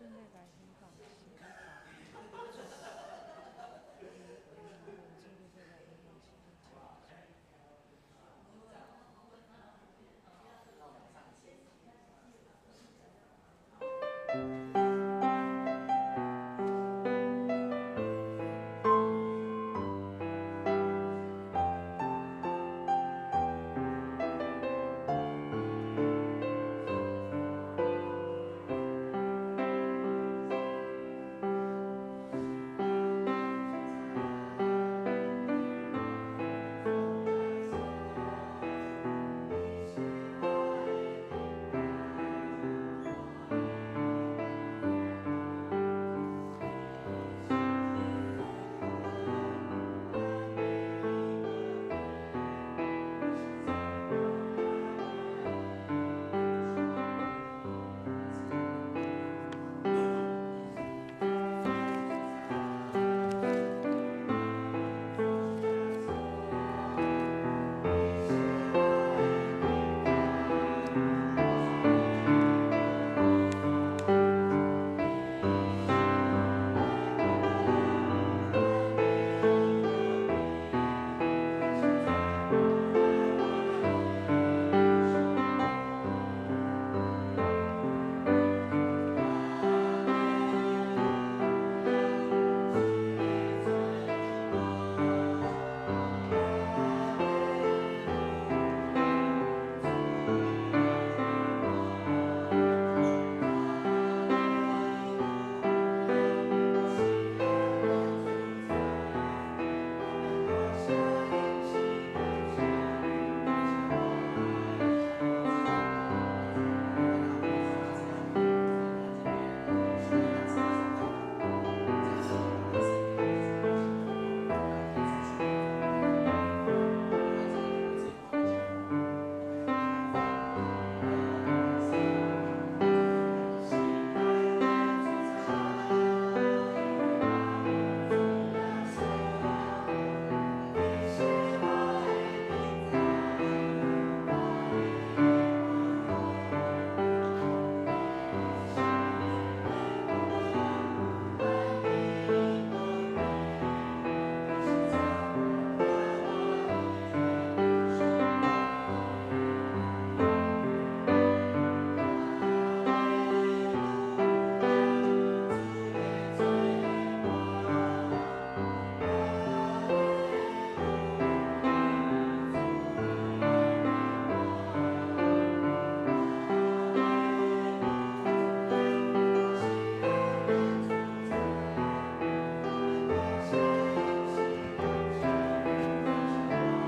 算欲共希望是欲共祝福伊为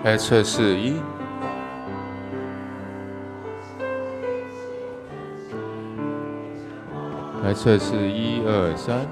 来测试一，来测试一二三。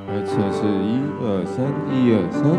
来测试一二三，一二三。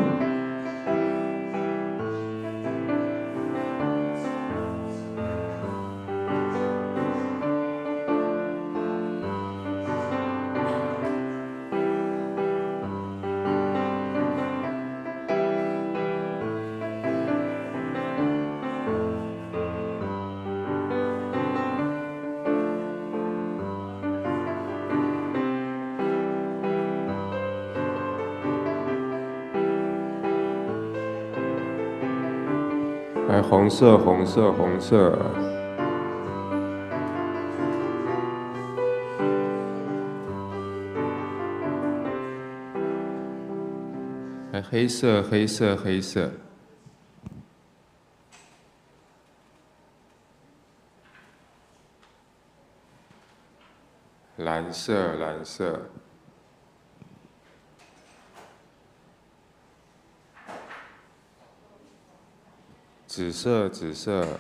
來，紅色，紅色，紅色。來，黑色，黑色，黑色。藍色，藍色。紫色，紫色。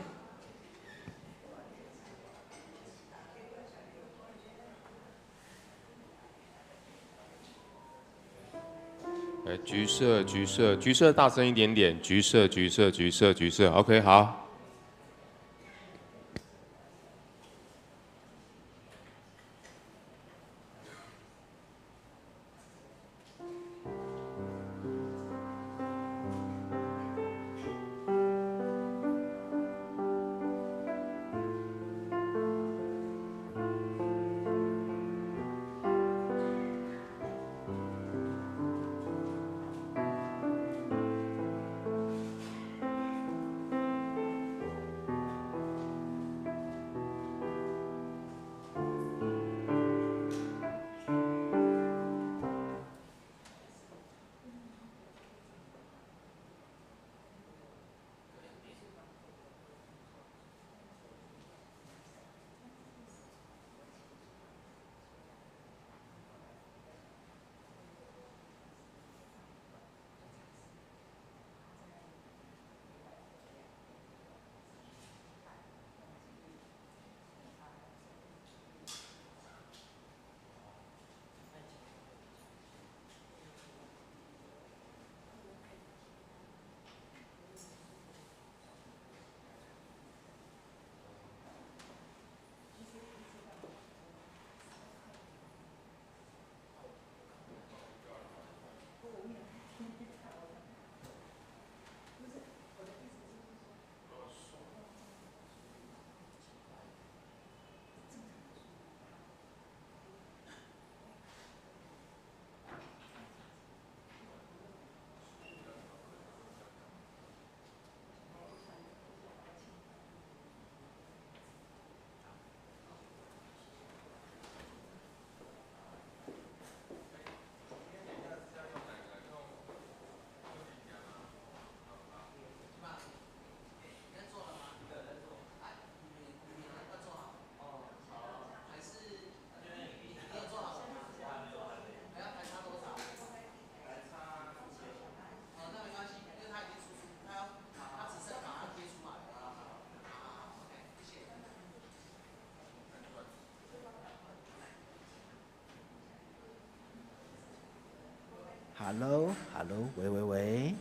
來，橘色，橘色，橘色，大聲一點點。橘色，橘色，橘色，橘色。OK，好。 Hello，Hello，喂喂喂。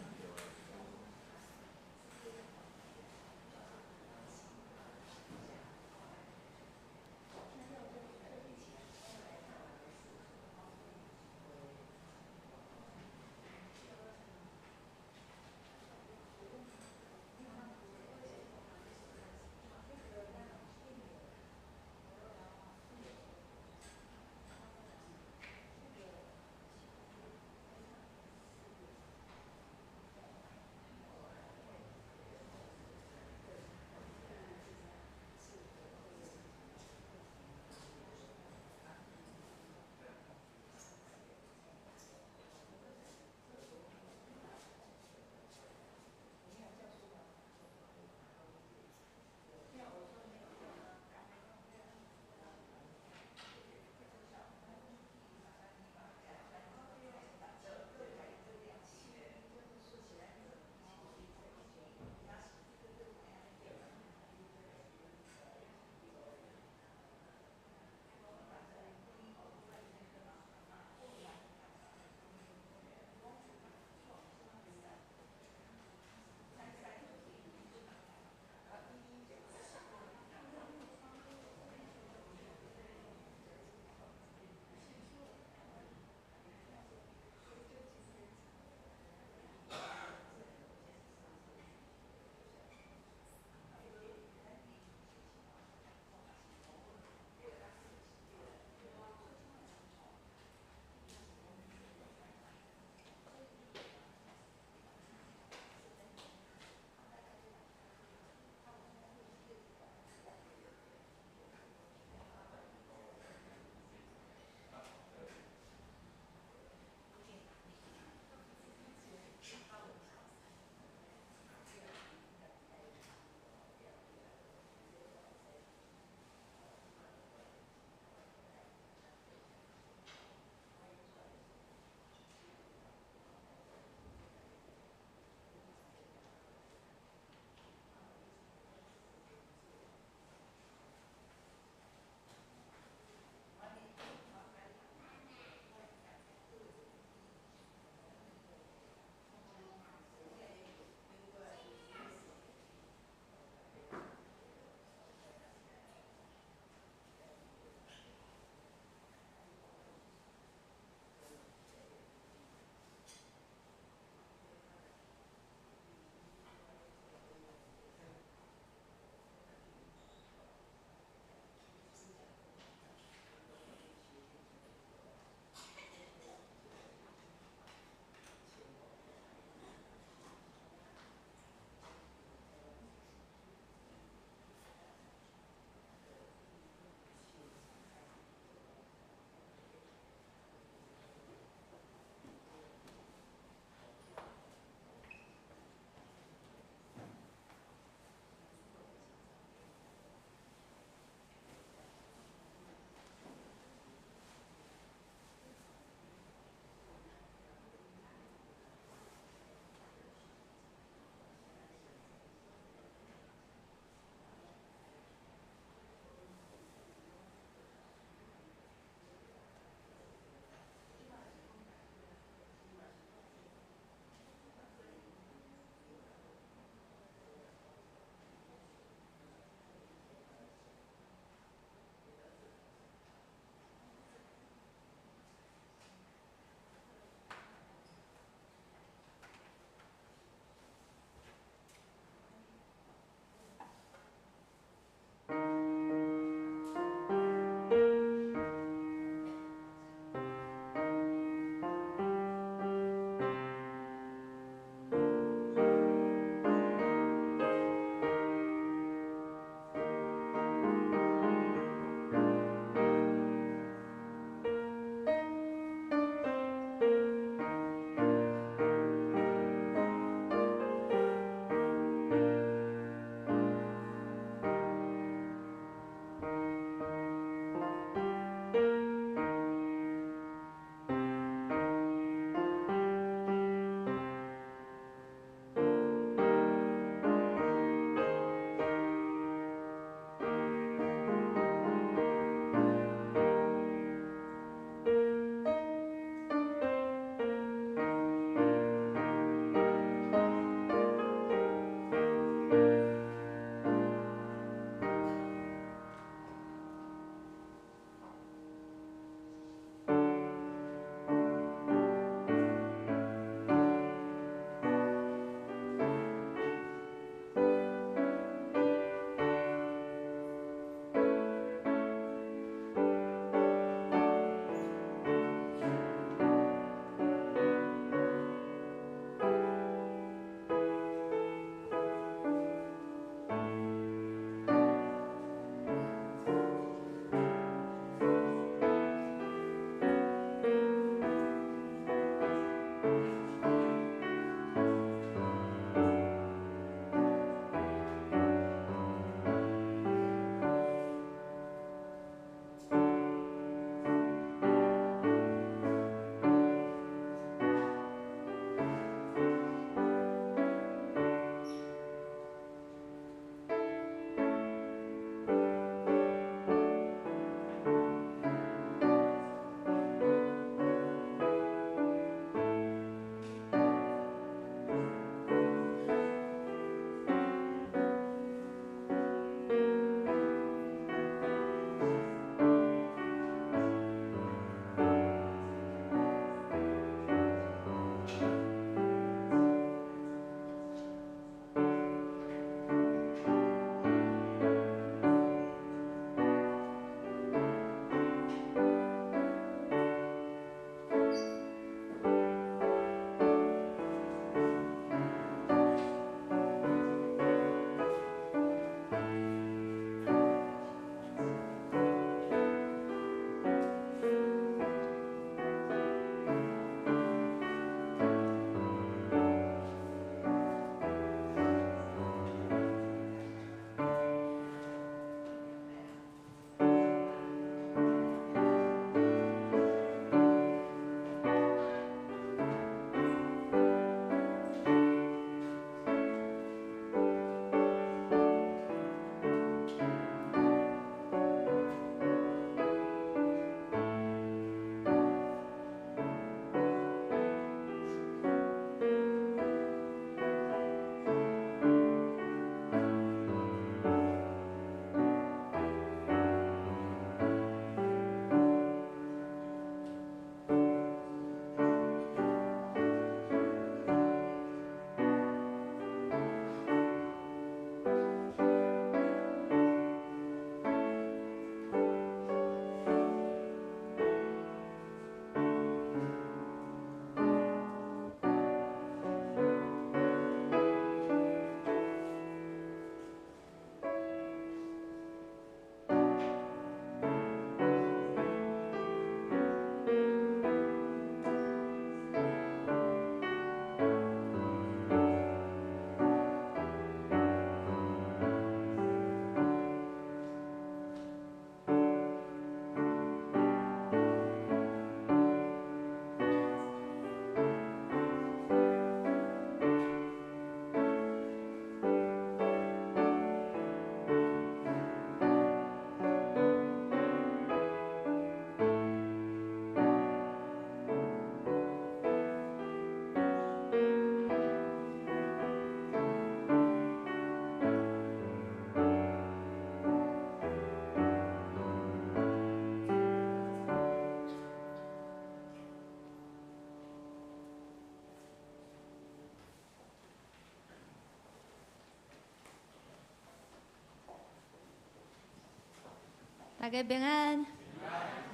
大家平安，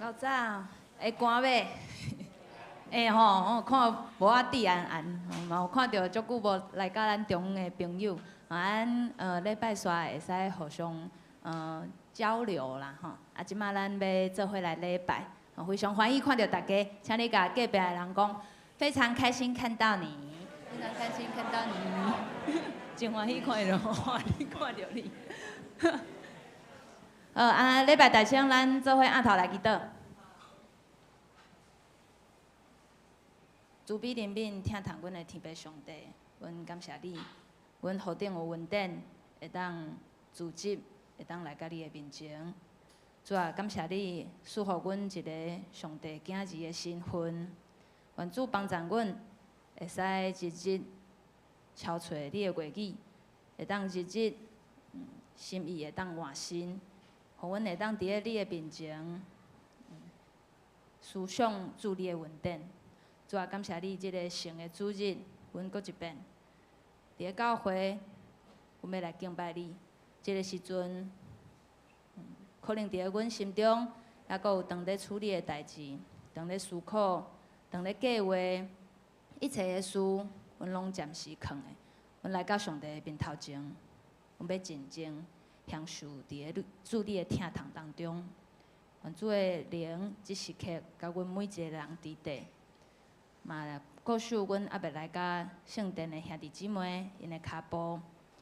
老早會寒袂？會吼，我看無啊滴暗暗，嘛有看著足久無來佮咱中的朋友，啊，咱禮拜煞會使互相交流啦吼。啊，這馬咱欲做伙來禮拜，非常歡喜看著大家，請你共隔壁的人講，非常開心看到你，非常開心看到你，真歡喜看著我，你看著你。好，啊，禮拜大請咱做伙徛頭來祈禱。慈悲憐憫、疼痛阮的天父上帝，阮感謝你，阮何等有恩典，會當組織，會當來到你的面前。主啊，感謝你賜予阮一个上帝囝兒的身份，願主幫助阮，會使日日抄揣你的話語，會當日日心意會當換新，予阮會當佇咧你的面前思想主你的恩典。主啊，感謝你這个聖的主日，阮閣一遍佇咧教會，阮欲來敬拜你。這个時陣，可能佇咧阮心中，猶閣有當咧處理的代誌，當咧思考，當咧計劃，一切的事，阮攏暫時囥的。阮來到上帝的面頭前，阮欲靜靜享受佇咧主你的疼痛當中。願主的靈這時刻，佮阮每一个人佇底。嘛，固守阮猶未來到聖殿的兄弟姊妹，𪜶的跤步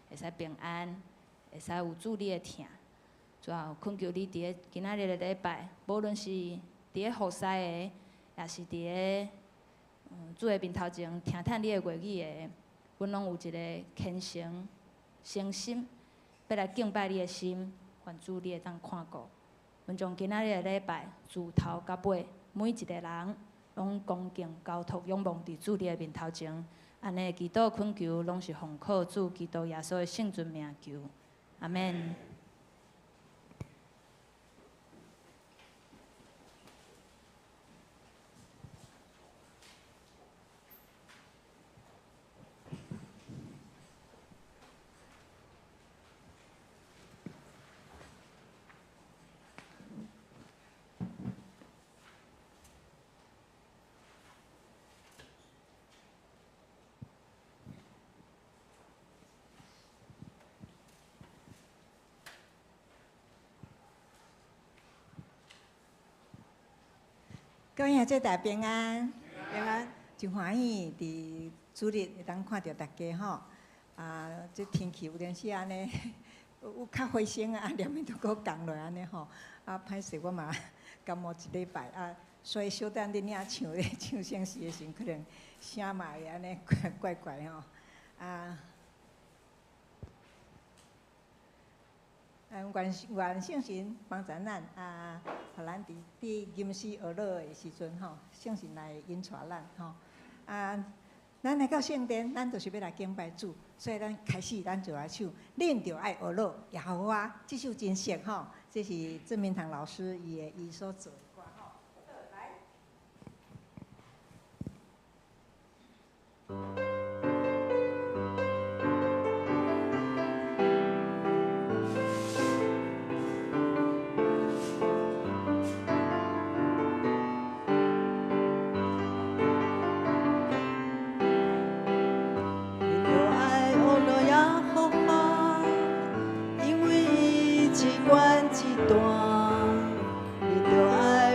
會使平安，會使有主你的疼。主啊，懇求你佇咧今仔日的禮拜，無論是佇咧服侍的，抑是佇咧主的面頭前聽聽你的話語的，阮攏有一个虔誠、誠心，欲來敬拜你的心，願主你會當看顧。阮將今仔日的禮拜自頭到尾，每一个人攏恭敬交託仰望佇主你的面頭前，按呢祈禱懇求，攏是奉靠主基督耶穌的聖尊名求，阿們。各位兄弟大平安，平安，真歡喜佇主日會當看著大家吼。啊，這天氣有當時按呢，有較回升啊，連面都閣降落按呢吼。啊，歹勢我嘛感冒一禮拜啊，所以小等恁遐唱咧唱聖詩的時陣，可能聲嘛會按呢怪怪吼。啊，願願聖神幫助咱啊，予咱佇吟詩學樂的時陣吼，聖神來引帶咱吼。啊，咱來到聖殿，咱就是欲來敬拜主，所以咱開始咱就來唱，恁著愛學樂耶和華，這首真熟吼，這是鄭明堂老師伊的伊所做的歌吼。來。至懸，你著愛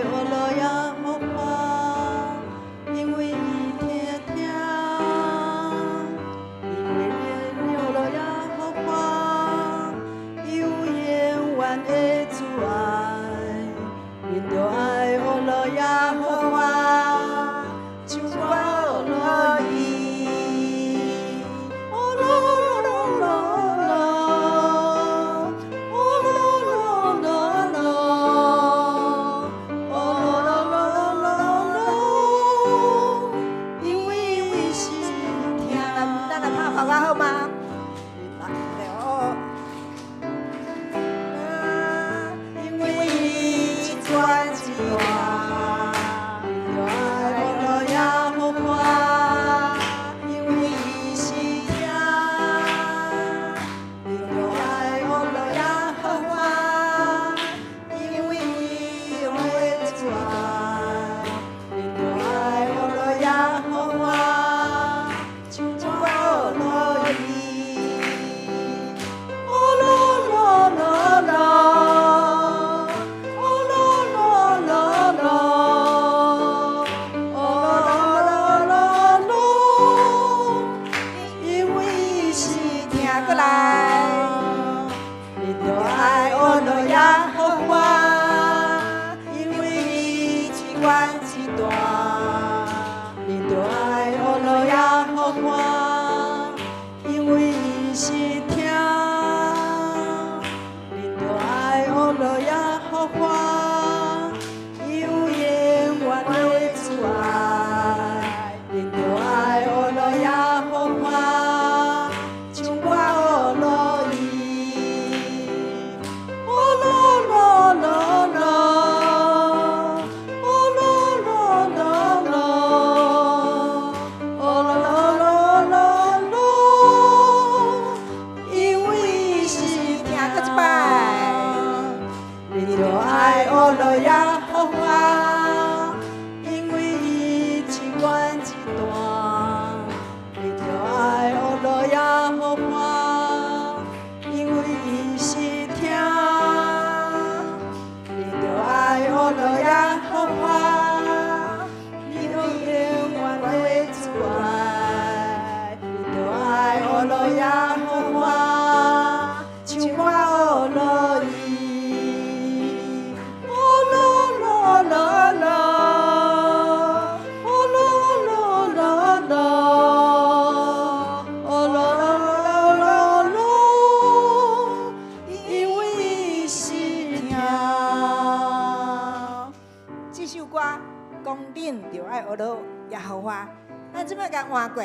罗耶和华。咱這擺共換過，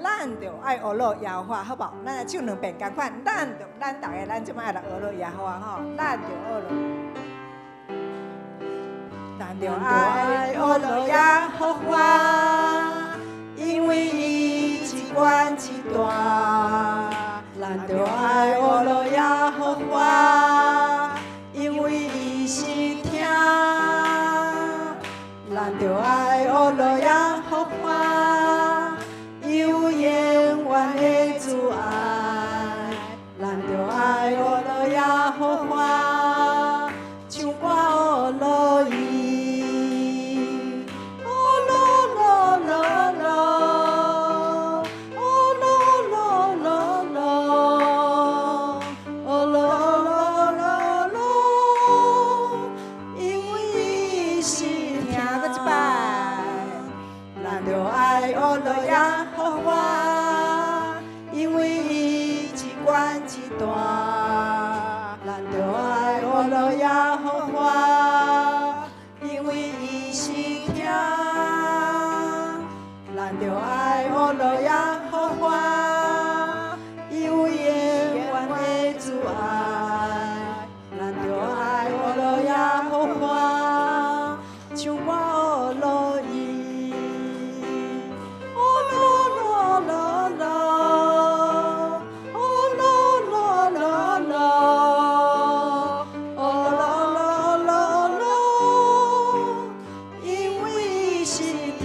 咱著愛學羅耶和華，好無？咱來唱兩遍仝款，咱著咱逐个，咱這擺愛來學羅耶和華吼，咱著學羅，咱著愛學羅耶和華，因為伊至懸至大。咱著愛學羅耶和華，因為伊是疼。咱著愛學羅耶和華，有永遠的慈愛。咱著愛學羅耶和華，唱歌學羅伊，學羅羅羅羅，學羅羅羅羅，學羅羅羅羅，因為伊是疼。閣一擺，咱著愛學羅耶和華，因為伊至懸至大。咱著愛學羅耶和華，因為伊是疼。咱著愛學羅耶和華，有永遠的慈愛。咱著愛學羅耶和華，唱歌學羅伊，學羅羅羅羅，學羅羅羅羅，學羅羅羅羅，因為伊是疼。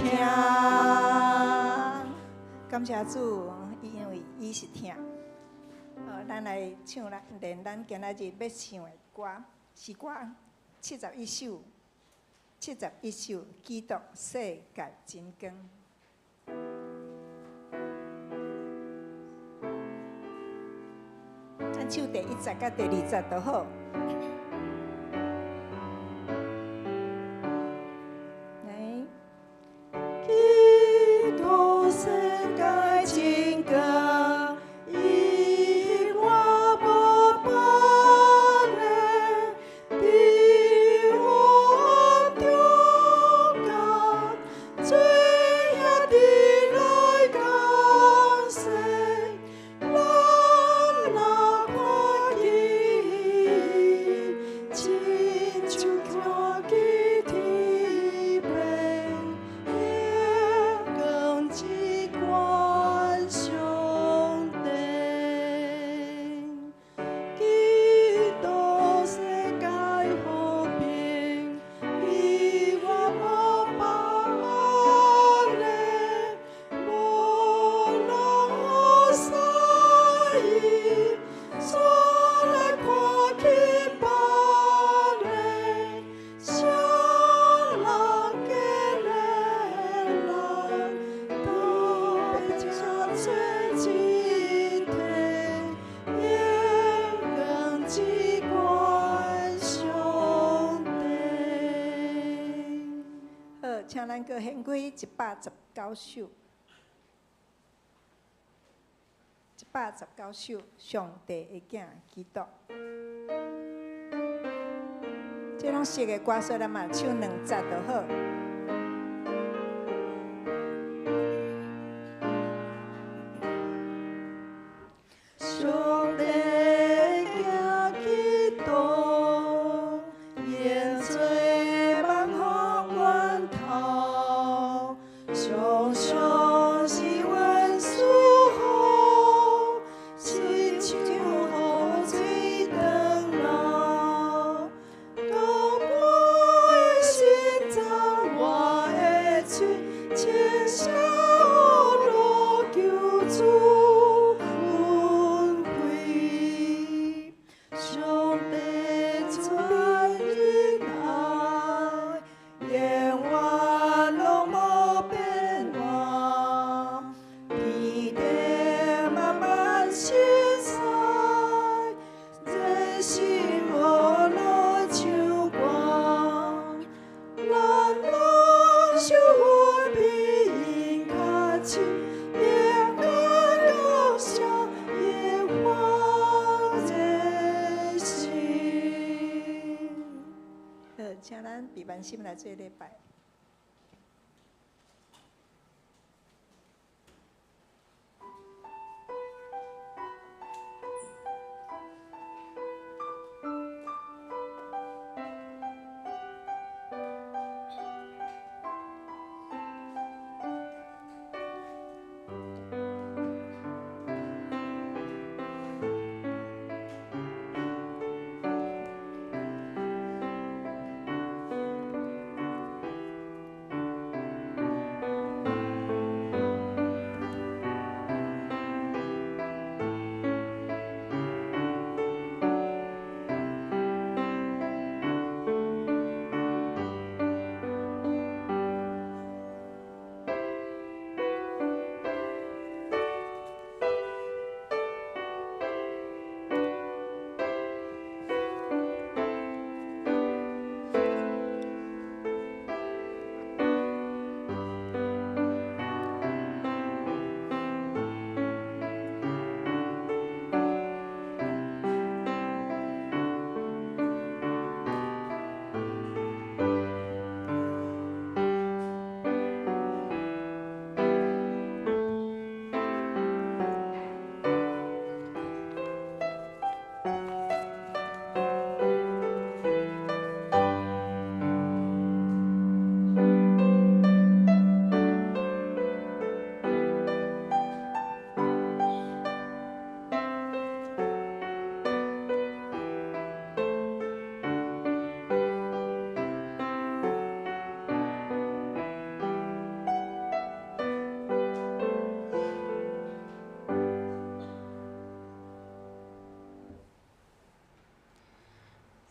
感謝主，伊因為伊是疼。咱來唱咱練咱今仔日欲唱的歌，詩歌71首，71首，基督世界真光。咱唱第一節佮第二節就好。來，基督世界真光，伊我無別个，佇黑暗中間，做兄弟來共勢，咱若看見，親像看見天父，顯光至懸上帝。基督世界和平，伊我無別个，無人會使煞來看見別个，啥人加勒咱都做一體，顯光至懸上帝。好，請咱閣掀開119首，119首，上帝的囝基督。這攏熟的歌，所以咱嘛唱兩節就好。上帝的囝基督，延做萬福源頭，常常是阮賜福，親像雨水轉流，到我的心臟，我的喙，稱謝羅救主恩惠。上帝慈悲仁愛，永遠攏無變換，天地漫漫徛在，熱心學來唱歌，咱若受阮比𪜶較親，應該感謝耶和華熱心。好，請咱閉目心來做禮拜。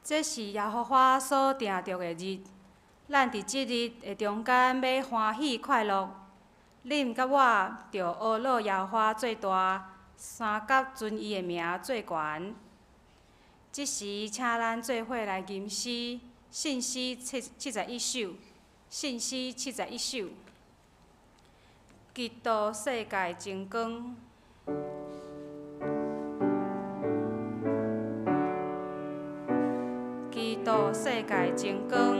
這是耶和華所定著的日，咱佇這日的中間欲歡喜快樂。恁佮我著阿樂耶和華做大，三佮尊伊的名做懸。這時，請咱做伙來吟詩，信詩71首，信詩71首。基督世界榮光。基督世界榮光，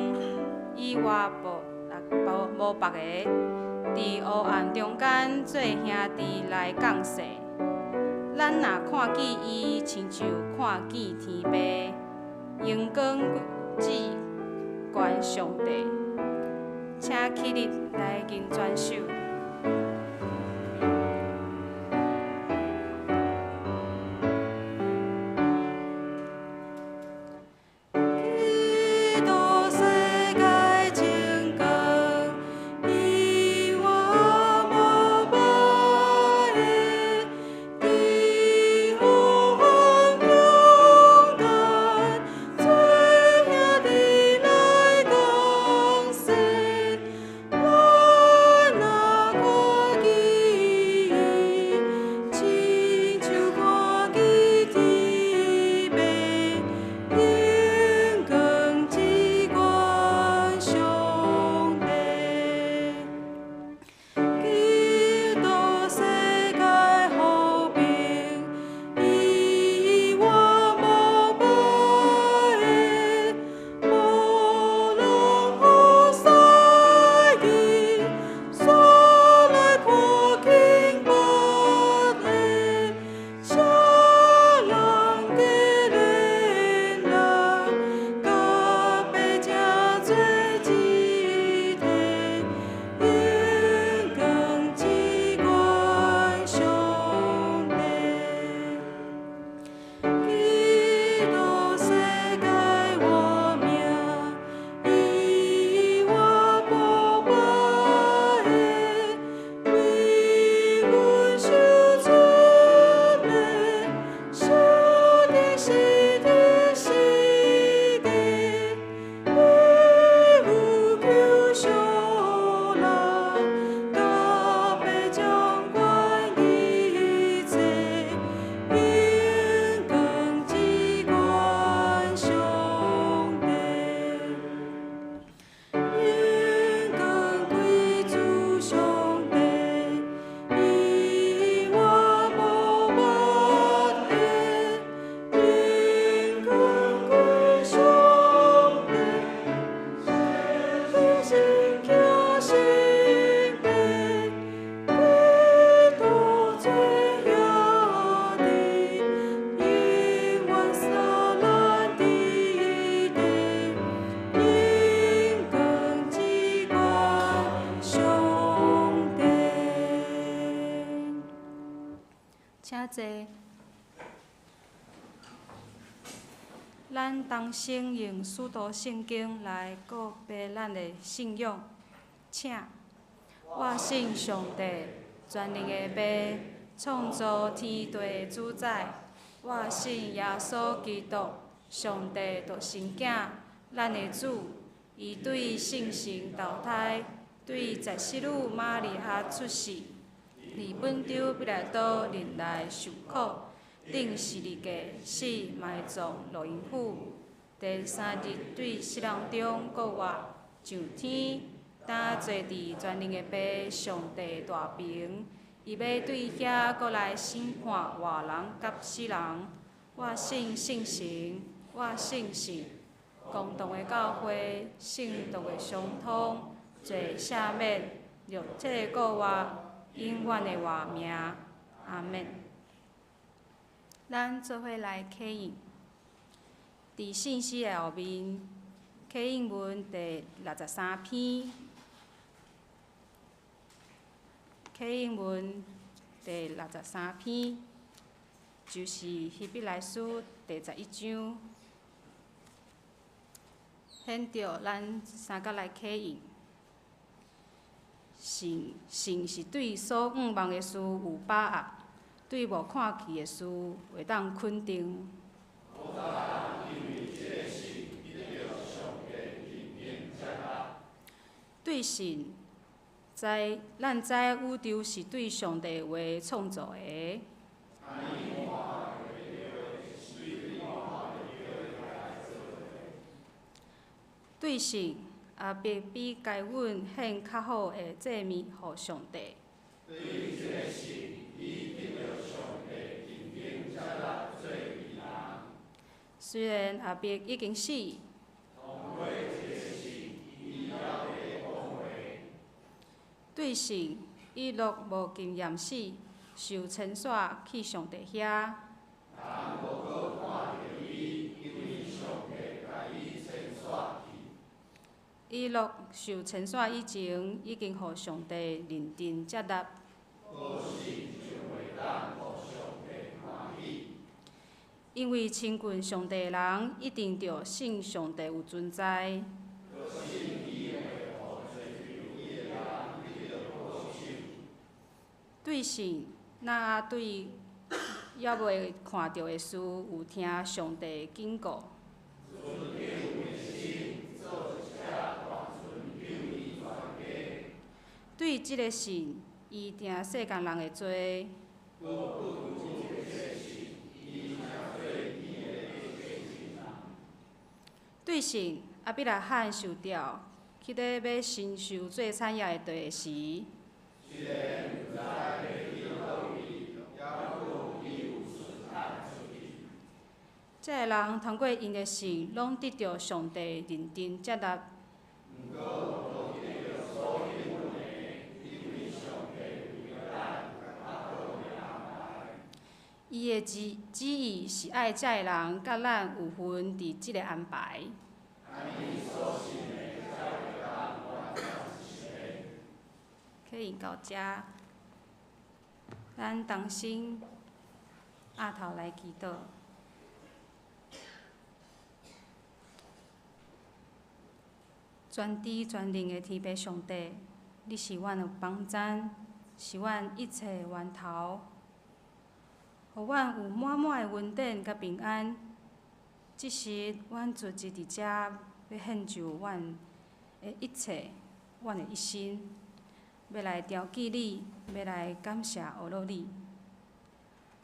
以外無別个，佇黑暗中間做兄弟來降世。咱若看見伊，親像看見天父，榮光至懸上帝。請起立來吟全首。請坐。咱同聲用使徒聖經來告白咱的信仰，請。我信上帝，全能的父，創造天地的主宰。我信耶穌基督，上帝獨生囝，咱的主。伊對聖神投胎，對十四女瑪利亞出世。佇本丟彼拉多忍耐受苦，釘十字架，死埋葬落陰府。第三日對死人中復活，上天，擔坐佇全能的父上帝大爿。伊欲對遐閣來審判活人佮死人。我信聖神，我信聖公同的教會，聖徒的相通，罪赦免，肉體的復活，永遠的活命。阿們。咱做伙來啟應，佇信息的後面，啟應文第63篇，啟應文第63篇，就是希伯來書第11章。現著咱三角來啟應，信信是對所向望的事有把握，對無看見的事會當肯定。因為這個信，對信，知咱知宇宙是對上帝話創造的。對信，亞伯比該隱獻較好的祭物予上帝。雖然亞伯已經死，對信，以諾無經驗死，受遷徙去上帝遐。以諾受遷徙以前，已經予上帝認定接納。因為親近上帝的人，一定著信上帝有存在。對信，挪亞對猶未看著的事，有聽上帝的警告。對這个信，伊定世間人的罪。對信，亞伯拉罕受召去咧欲承受做產業的地時，這个人通過𪜶的信，攏得著上帝認定接納。伊的旨意是愛這个人佮咱有份佇這个安排。可以到遮，咱同心阿頭來祈禱。全知全能的天父上帝，你是阮的幫贊，是阮一切的源頭，予阮有滿滿的恩典佮平安。這時，阮聚集佇遮，欲獻上阮的一切，阮的一生，欲來朝見你，欲來感謝阿樂你。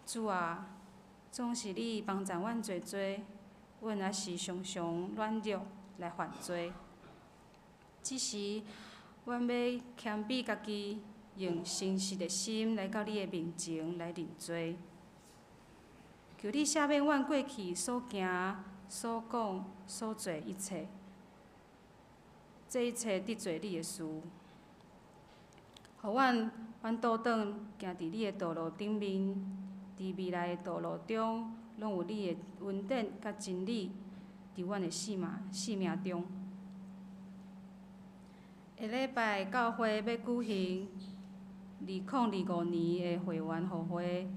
主啊，總是你幫贊阮濟濟，阮也是常常軟弱來犯罪。這時，阮欲謙卑家己，用誠實的心來到你的面前來認罪。求你赦免阮過去所行、所講、所做一切，這一切得罪你的事，予阮返倒轉行佇你的道路頂面，佇未來的道路中，攏有你的恩典佮真理佇阮的生命中。下禮拜教會欲舉行2025年的會員聚會，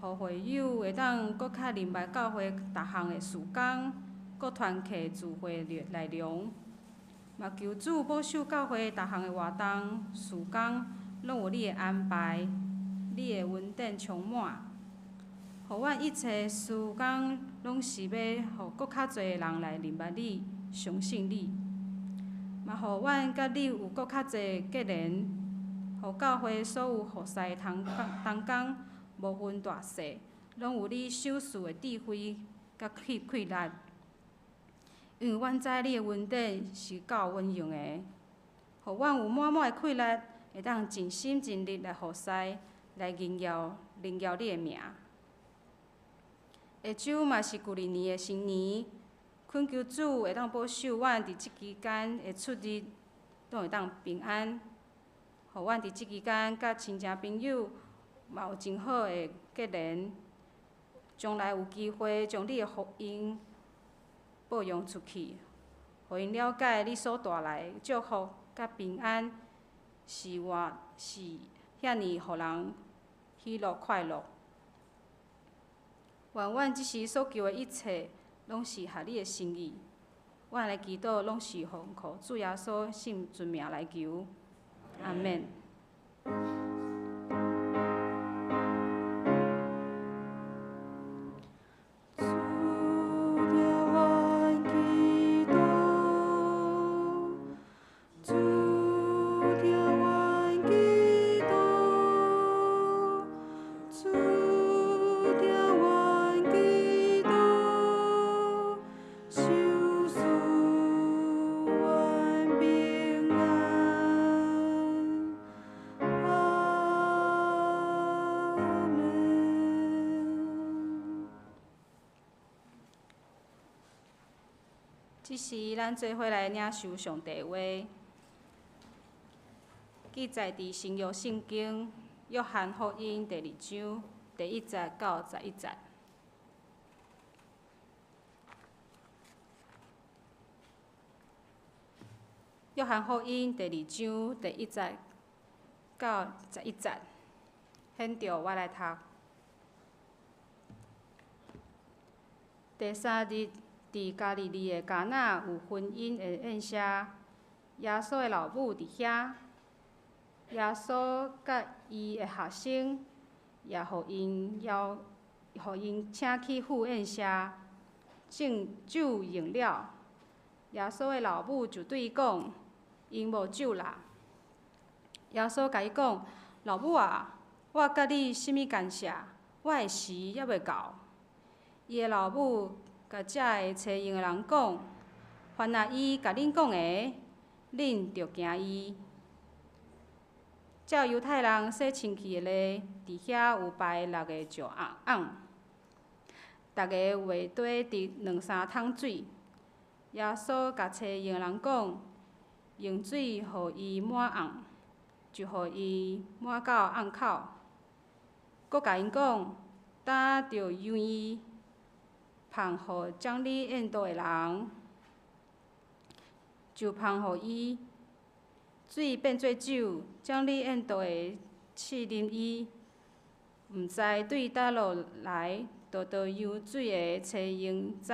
予會友會當閣較明白教會逐項的事工、閣團契聚會內容。嘛求主保守教會逐項的活動、事工，攏有你的安排，你的恩典充滿，予阮一切事工攏是欲予閣較濟的人來認捌你、相信你。嘛，予阮佮你有閣較濟結連，予教會所有服侍同工，無分大細，攏有你賞賜的智慧佮氣力。因為阮知你的恩典是夠阮用的，予阮有滿滿的氣力，會當盡心盡力來服侍，來榮耀榮耀你的名。下週嘛是舊曆年的新年，懇求主會當保守阮佇這期間的出入，攏會當平安，予阮佇這期間佮親情朋友嘛有真好的結連，將來有機會將你的福音報揚出去，予𪜶了解你所帶來的祝福佮平安，是偌是遐爾予人喜樂快樂。願阮這時所求的一切，攏是合你的心意。阮來祈禱，攏是奉靠主耶穌聖尊名來求。阿們。主聽阮祈禱，時，咱做伙來領受上帝話，記載佇新約聖經約翰福音第二章第一節到十一節。約翰福音第二章第一節到十一節，現著我來讀。第三日，佇加利利的迦拿有婚姻的宴席，耶穌的老母佇遐，耶穌佮伊的學生也予𪜶邀，予𪜶請去赴宴席，正酒用了，耶穌的老母就對伊講：𪜶無酒啦。耶穌共伊講：老母啊，我佮你啥物干涉？我的時猶未到。伊的老母共遮个揣用的人講：凡若伊共恁講的，恁著行伊。照猶太人洗身軀的禮，佇遐有排六个石甕，逐个畫底直兩三桶水。耶穌共揣用的人講：用水予伊滿甕，就予伊滿到甕口。閣共𪜶講：今著讓伊芳予掌理宴桌的人，就芳予伊。水變做酒，掌理宴桌的試啉伊，毋知對佗落來，倒倒漾水的揣用知。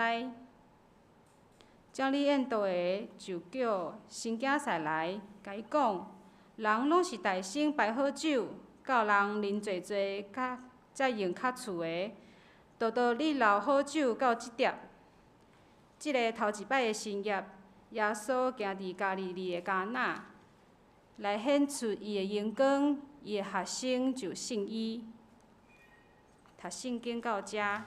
掌理宴桌的就叫新囝婿來，共伊講：人攏是大先擺好酒，到人啉濟濟，較才用較次的。獨獨你留好酒到這粒。這个頭一擺的神跡，耶穌行佇加利利的迦拿，來顯出伊的榮光，伊的學生就信伊。讀聖經到遮，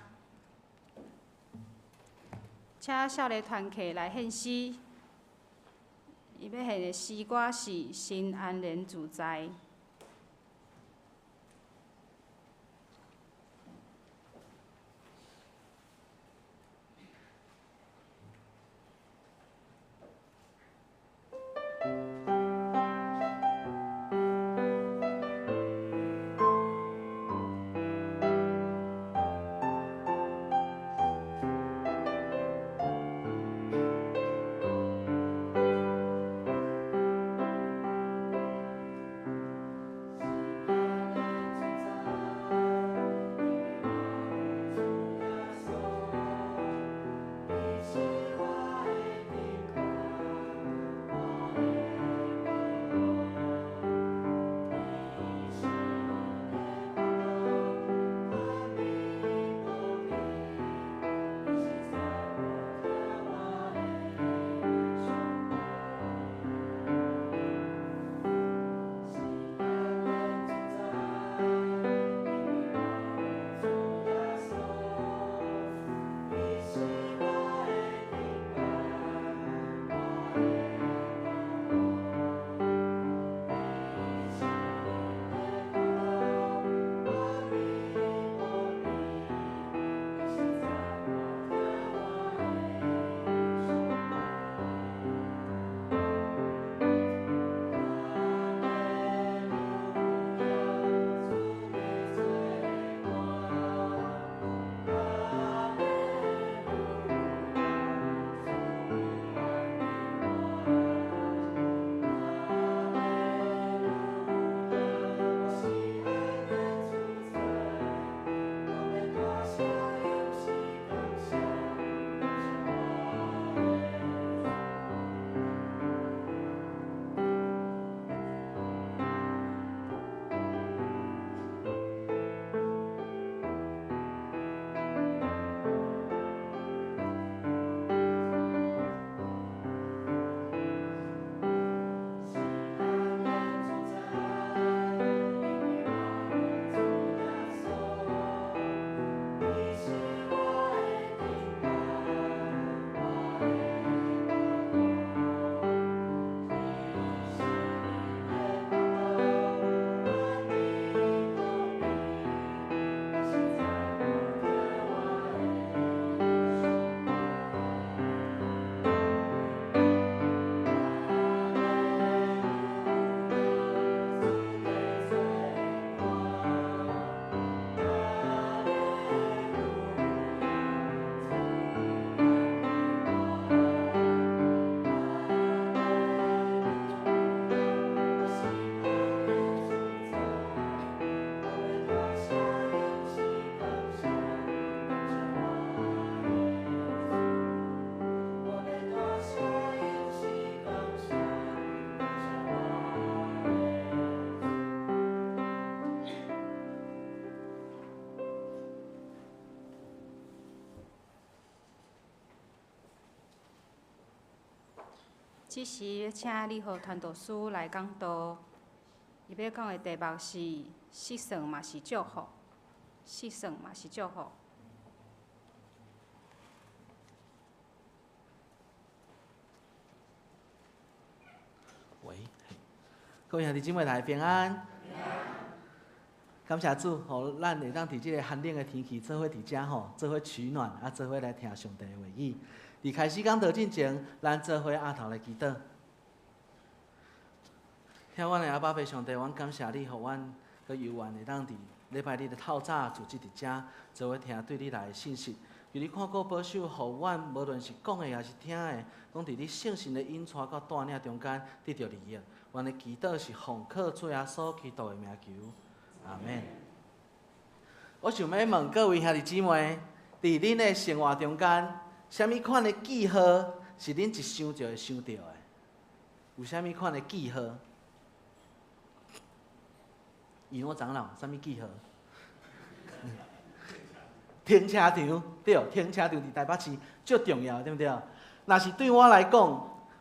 請少年團契來獻詩。伊欲獻的詩歌是《心安然自在》。這時請李和傳道師來講道，伊欲講的題目是失算嘛是祝福，失算嘛是祝福。喂，各位兄弟姊妹，大家平安。感謝主，予咱會當佇這个寒冷的天氣，做伙佇遮吼，做伙取暖，啊，做伙來聽上帝的話語。佇開始講道進前，咱做伙阿頭來祈禱。疼阮的阿爸父上帝，阮感謝你，予阮閣猶原會當佇禮拜日的透早聚集佇遮，做伙聽對你來的信息。求你看顧保守，予阮無論是講的抑是聽的，攏佇你聖神的引帶佮帶領中間得著利益。阮的祈禱是奉靠主耶穌基督的名求，阿們。我想欲問各位兄弟姊妹，佇恁的生活中間，啥物款的記號是恁一想就會想著的？有啥物款的記號？以諾長老，啥物記號？停車場，對，停車場佇台北市足重要，對毋對？若是對我來講，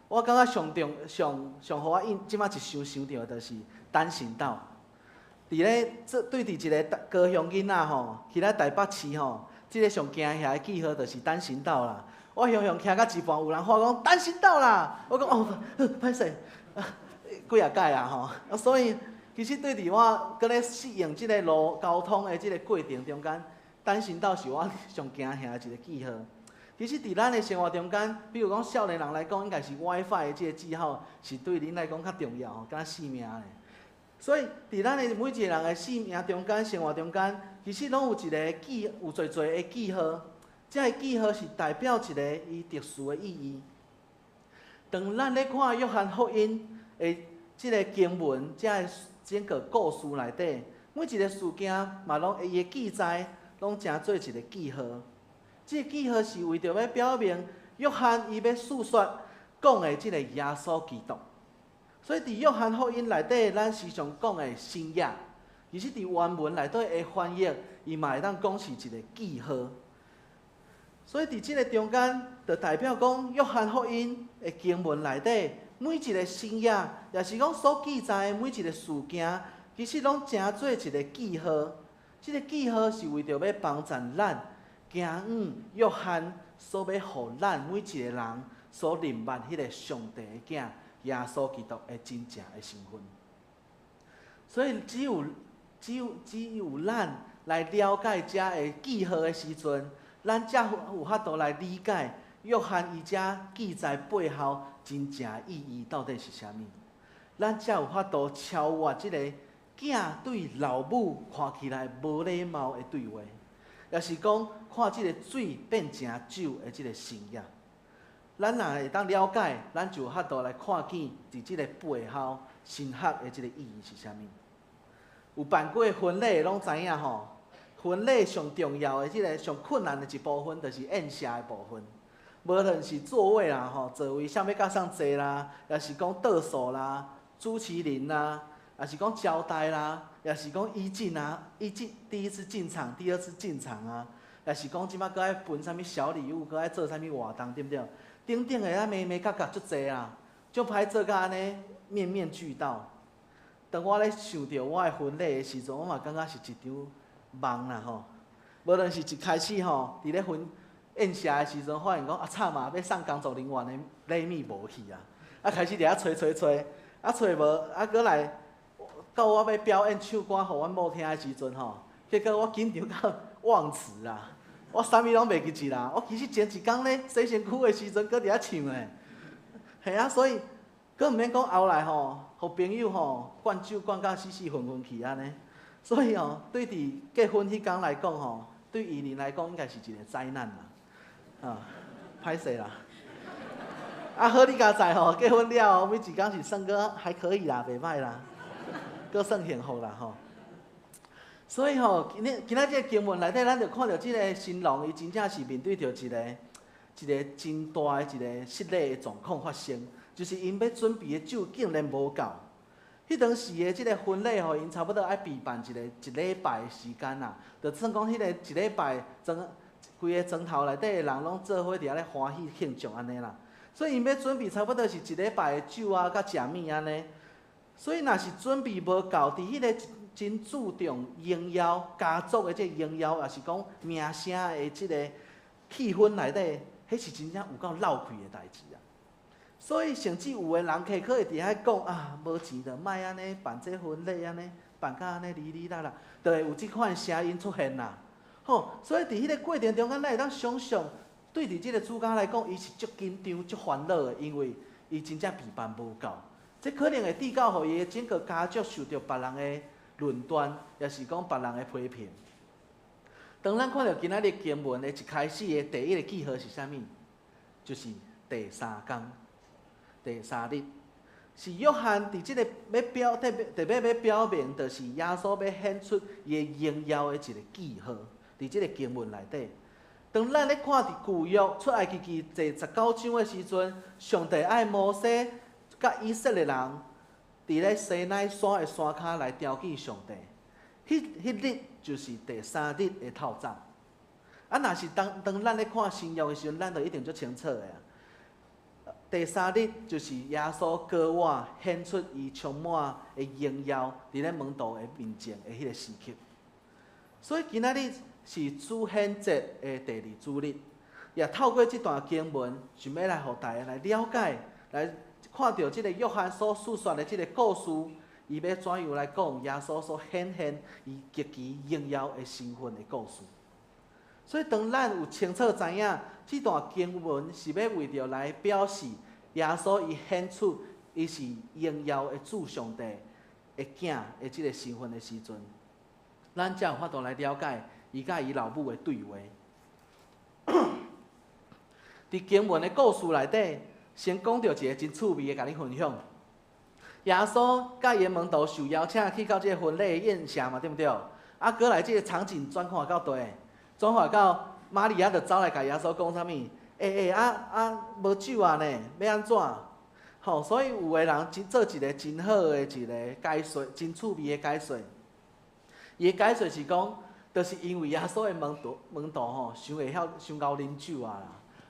我感覺上重上上予我印，這擺一想想著的就是單行道。佇咧這對佇一个高雄囡仔吼，去咱台北市吼，這个上驚嚇的記號就是單行道啦。我雄雄騎到一半，有人喊講單行道啦，我講哦，歹勢，幾若擺啊吼。所以其實對佇我閣咧適應這个路交通的這个過程中間，單行道是我上驚嚇的一个記號。其實佇咱的生活中間，比如講少年人來講，應該是 WiFi 的這个記號是對恁來講較重要吼，敢若性命咧。所以佇咱的每一個人的生命中間、生活中間，其實攏有一个記，有濟濟的記號。這个記號是代表一个伊特殊的意義。當咱咧看約翰福音的這个經文，這个整個故事內底，每一个事件嘛攏伊的記載，攏成做一个記號。這个記號是為著欲表明約翰伊欲訴說講的這个耶穌基督。所以佇約翰福音內底，咱時常講的新約，其實佇原文內底的翻譯，伊嘛會當講是一个記號。所以佇這个中間，就代表講約翰福音的經文內底，每一个新約，也是講所記載的每一个事件，其實攏成做一个記號。這个記號是為著欲幫助咱行往約翰所欲予咱每一个人所認捌彼个上帝的囝耶穌基督的真正的身份。所以只有只有只有咱來了解這个記號的時陣，咱才有法度來理解約翰伊遮記載背後真正意義到底是啥物。咱才有法度超越這个囝對老母看起來無禮貌的對話，也是講看這个水變成酒的這个神跡。咱若會當了解，咱就有法度來看見佇這个背後神學的這个意義是啥物。有辦過婚禮的攏知影吼，婚禮上重要的這个上困難的一部分，就是宴席的部分。無論是座位啦吼，座位啥物佮送坐啦，也是講倒數啦、主持人啦，也是講招待啦，也是講儀進啊，儀進第一次進場，第二次進場啊，也是講這擺閣愛分啥物小禮物，閣愛做啥物活動，對毋對？等等的啊，眉眉角角足濟啊，足歹做甲按呢面面俱到。當我咧想著我的婚禮的時陣，我嘛感覺是一場夢啦吼。無論是一開始吼，佇咧婚宴席的時陣，發現講啊慘啊，欲送工作人員的禮物無去啊，啊開始佇遐揣揣揣，啊揣無，啊閣來到我欲表演唱歌予阮某聽的時陣吼，結果我緊張到忘詞啦。我啥物攏袂記得啦！我其實前一工咧洗身軀的時陣，閣佇遐唱咧。嘿啊，所以閣毋免講後來吼，予朋友吼灌酒灌甲死死昏昏去按呢。所以吼，對佇結婚彼工來講吼，對伊人來講應該是一個災難啦。啊，歹勢啦。啊好，你佳哉吼，結婚了後每一工是算閣還可以啦，袂歹啦，閣算幸福啦吼。所以吼，今日今仔這个經文內底，咱就看著這个新郎，伊真正是面對著一个一个真大的一个失禮的狀況發生，就是𪜶欲準備的酒竟然無夠。彼當時的這个婚禮吼，𪜶差不多愛備辦一个一禮拜的時間啦，就算講彼個一禮拜，莊規个莊頭內底的人攏做伙佇遐咧歡喜慶祝按呢啦。所以𪜶欲準備差不多是一禮拜的酒啊，佮食物按呢。所以若是準備無夠，佇彼个真注重榮耀家族的這个榮耀，抑是講名聲的這个氣氛內底，彼是真正有夠落氣的代誌啊！所以甚至有的人客可會佇遐講啊，無錢就莫按呢辦這婚禮按呢，辦甲按呢哩哩啦啦，就會有這款聲音出現啦。吼，所以佇彼个過程中間，咱會當想像，對佇這个主家來講，伊是足緊張、足煩惱的，因為伊真正備辦無夠。這可能會致到予伊的整個家族受著別人的論斷，抑是講別人的批評。當咱看著今仔日經文的一開始的第一个記號是啥物？就是第三工、第三日，是約翰佇這个欲表特別特別欲表明，就是耶穌欲顯出伊的榮耀的一个記號，佇這个經文內底。當咱咧看佇舊約出埃及記第19章的時陣，上帝愛摩西佮以色列人佇咧西奈山的山跤來朝見上帝。彼彼日就是第三日的透早。啊，若是當當咱咧看新約的時陣，咱就一定足清楚的啊。第三日就是耶穌膏抹顯出伊充滿的榮耀，佇咧門徒的面前的彼个時刻。所以今仔日是主顯節的第二主日，也透過這段經文，想欲來予大家來了解，來看著這个約翰所敘說的這个故事，伊欲怎樣來講耶穌所顯現伊極其榮耀的身份的故事。所以當咱有清楚知影，這段經文是欲為著來表示耶穌伊顯出伊是榮耀的主上帝的囝的這个身份的時陣，咱才有法度來了解伊佮伊老母的對話。佇經文的故事內底，先講著一个真趣味的，共你分享。耶穌佮伊的門徒受邀請去到這个婚禮的宴席嘛，對毋對？啊，閣來這个場景轉換到佗，轉換到瑪利亞就走來共耶穌講啥物？欸欸啊啊，無酒啊呢，欲按怎？吼，所以有的人真做一个真好的一个解說，真趣味的解說。伊的解說是講，就是因為耶穌的門徒門徒吼，傷會曉傷𠢕啉酒啊啦，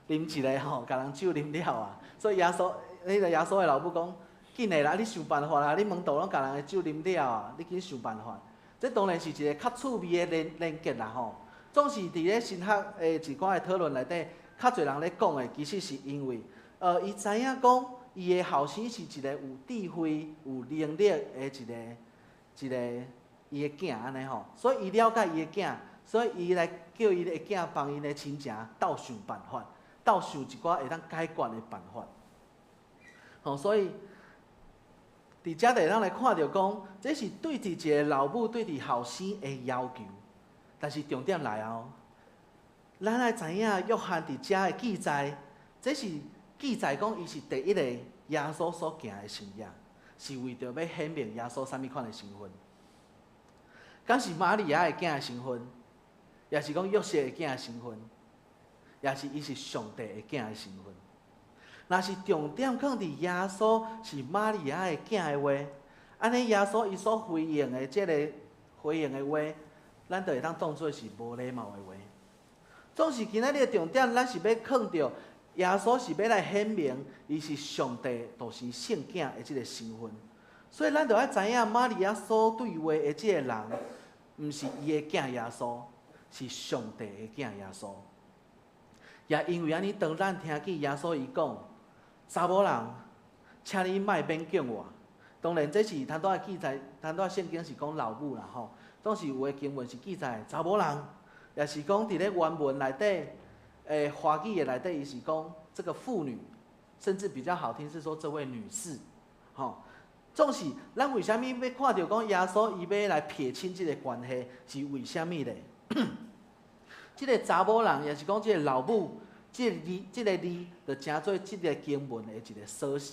啉一个吼，共人酒啉了啊，所以耶穌，彼个耶穌的老母講，緊的啦，你想辦法啦，你門徒攏共人的酒啉了啊，你緊想辦法。這當然是一个較趣味的連連結啦吼。總是佇咧神學的一寡的討論內底，較濟人咧講的，其實是因為，伊知影講，伊的後生是一个有智慧、有能力的一个一个伊的囝按呢吼，所以伊了解伊的囝，所以伊來叫伊的囝幫𪜶的親情鬥想辦法，鬥想一寡會當解決的辦法。吼，所以佇遮就會當來看著講，這是對佇一個老母對佇後生的要求。但是重點來哦，咱愛知影約翰佇遮的記載，這是記載講伊是第一個耶穌所行的神跡，是為著欲顯明耶穌啥物款的身份。敢是瑪利亞的囝的身份，抑是講約瑟的囝的身份，抑是伊是上帝的囝的身份。若是重點放佇耶穌是瑪利亞的囝的話，按呢耶穌伊所回應的這个回應的話，咱就會當當做是無禮貌的話。總是今仔日的重點，咱是欲放著耶穌是欲來顯明伊是上帝獨生聖囝的這个身份，所以咱就愛知影瑪利亞所對話的這个人，毋是伊的囝耶穌，是上帝的囝耶穌。也因為按呢，當咱聽見耶穌伊講，查某人，請你莫勉強我。當然，這是頭拄仔記載，頭拄仔聖經是講老母啦吼。總是有的經文是記載查某人，抑是講佇咧原文內底，華語的內底，伊是講這个婦女，甚至比較好聽是說這位女士，吼。總是咱為啥物欲看著講耶穌伊欲來撇清這个關係，是為啥物咧？這个查某人，抑是講這个老母，這个字，這个字，就成做這个經文的一个鎖匙。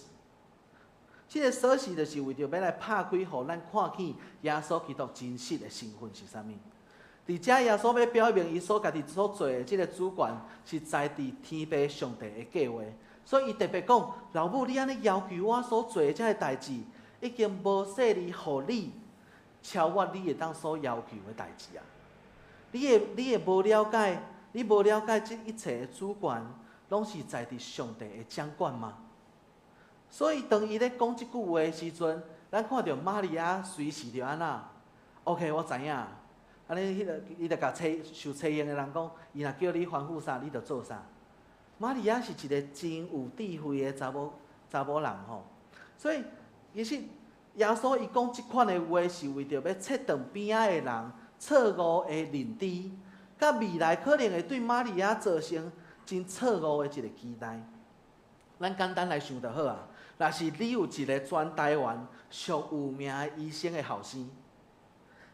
這个鎖匙就是為著欲來拍開，予咱看見耶穌基督真實的身份是啥物。佇遮耶穌欲表明伊所家己所做的這个主權是在佇天父上帝的計劃，所以伊特別講：老母，你按呢要求我所做的這个代誌，已經無細膩予你超越你會當所要求的代誌啊！你會無了解，你無了解這一切的主權，攏是在佇上帝的掌管嗎？所以當伊咧講這句話的時陣，咱看著瑪利亞隨時就按怎？OK，我知影。按呢，彼个伊就共差受差遣的人講，伊若叫你吩咐啥，你就做啥。瑪利亞是一个真有智慧的查某人吼，所以其實耶穌伊講這款的話，是為著欲切斷邊仔的人錯誤的認知，佮未來可能會對瑪利亞造成真錯誤的一個期待。咱簡單來想就好啊。若是你有一个全台灣上有名的醫生的後生，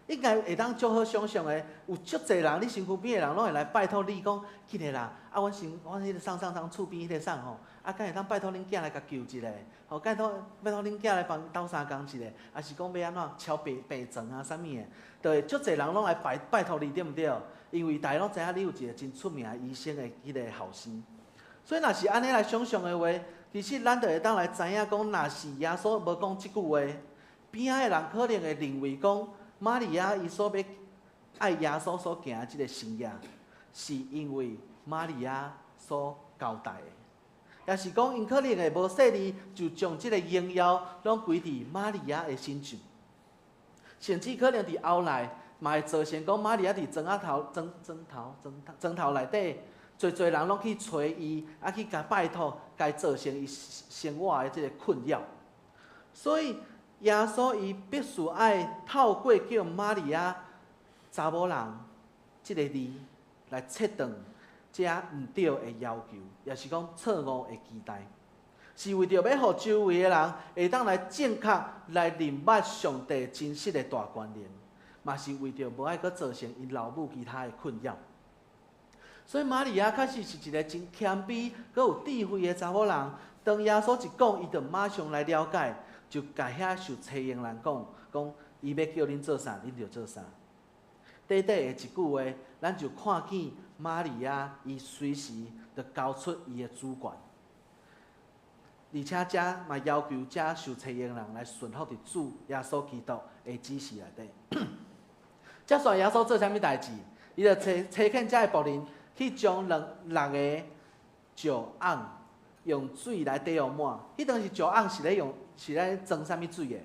應該會當足好想像的，有足濟人，你身軀邊的人攏會來拜託你講，起來啦！啊，阮身阮彼个啥啥啥厝邊彼个啥吼，啊，敢會當拜託恁囝來共求一下？吼，拜託拜託恁囝來幫鬥相共一下，抑是講欲按怎敲病床啊，啥物的，就會足濟人攏來拜拜託你，對毋對？因為大家攏知影你有一个真出名的醫生的彼个後生，所以若是按呢來想像的話，其實咱就會當來知影講，若是耶穌無講這句話，邊仔的人可能會認為講，瑪利亞伊所欲愛耶穌所行的這个神跡，是因為瑪利亞所交代的，抑是講𪜶可能會無細膩就將這个榮耀攏歸佇瑪利亞的身上，甚至可能佇後來嘛會造成講瑪利亞佇床仔頭、床床頭、床床頭內底，濟濟人攏去揣伊，啊去共拜託，共造成伊生活的這个困擾。所以耶穌伊必須愛透過叫瑪利亞查某人這个字來切斷這毋對的要求，抑是講錯誤的期待，是為著欲予周圍的人會當來正確來認捌上帝真實的大權能，嘛是為著無愛閣造成𪜶老母其他的困擾。所以瑪利亞確實是一个真謙卑、閣有智慧的查某人。當耶穌一講，伊就馬上來了解，就共遐受差遣人講，講伊欲叫恁做啥，恁就做啥。短短的一句話，咱就看見瑪利亞伊隨時就交出伊的主權，而且遮嘛要求遮受差遣人來順服佇主耶穌基督的指示內底。遮煞耶穌做啥物代誌？伊就差遣遮的僕人去將兩六个石甕用水來貯予滿。彼當時石甕是咧用是咧裝啥物水的？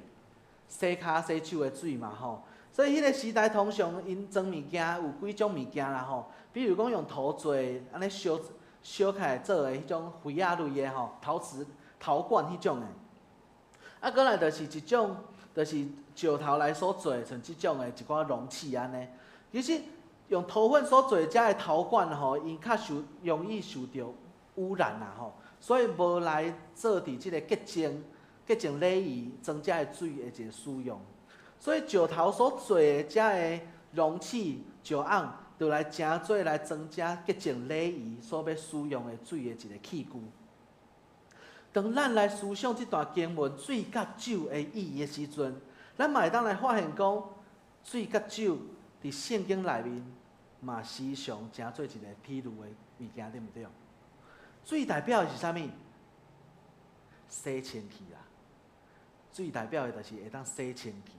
洗跤洗手的水嘛吼。所以彼个時代通常𪜶裝物件有幾種物件啦吼，比如講用陶做按呢燒燒起來做的彼種杯仔類的吼，陶瓷陶罐彼種的。啊，閣來就是一種，就是石頭來所做，像這種的一寡容器按呢。其實用陶粉所做遮的陶罐吼，𪜶較受容易受著污染啦吼，所以無來做佇這个潔淨潔淨禮儀裝遮的水的一个使用。所以石頭所做的遮个容器石甕，就來成做來裝遮潔淨禮儀所欲使用的水的一个器具。當咱來思想這段經文水佮酒的意義的時陣，咱嘛會當來發現講，水佮酒佇聖經內面嘛時常成做一个比喻的物件，對毋對？水代表的是啥物？洗清氣啦。水代表的就是會當洗清氣。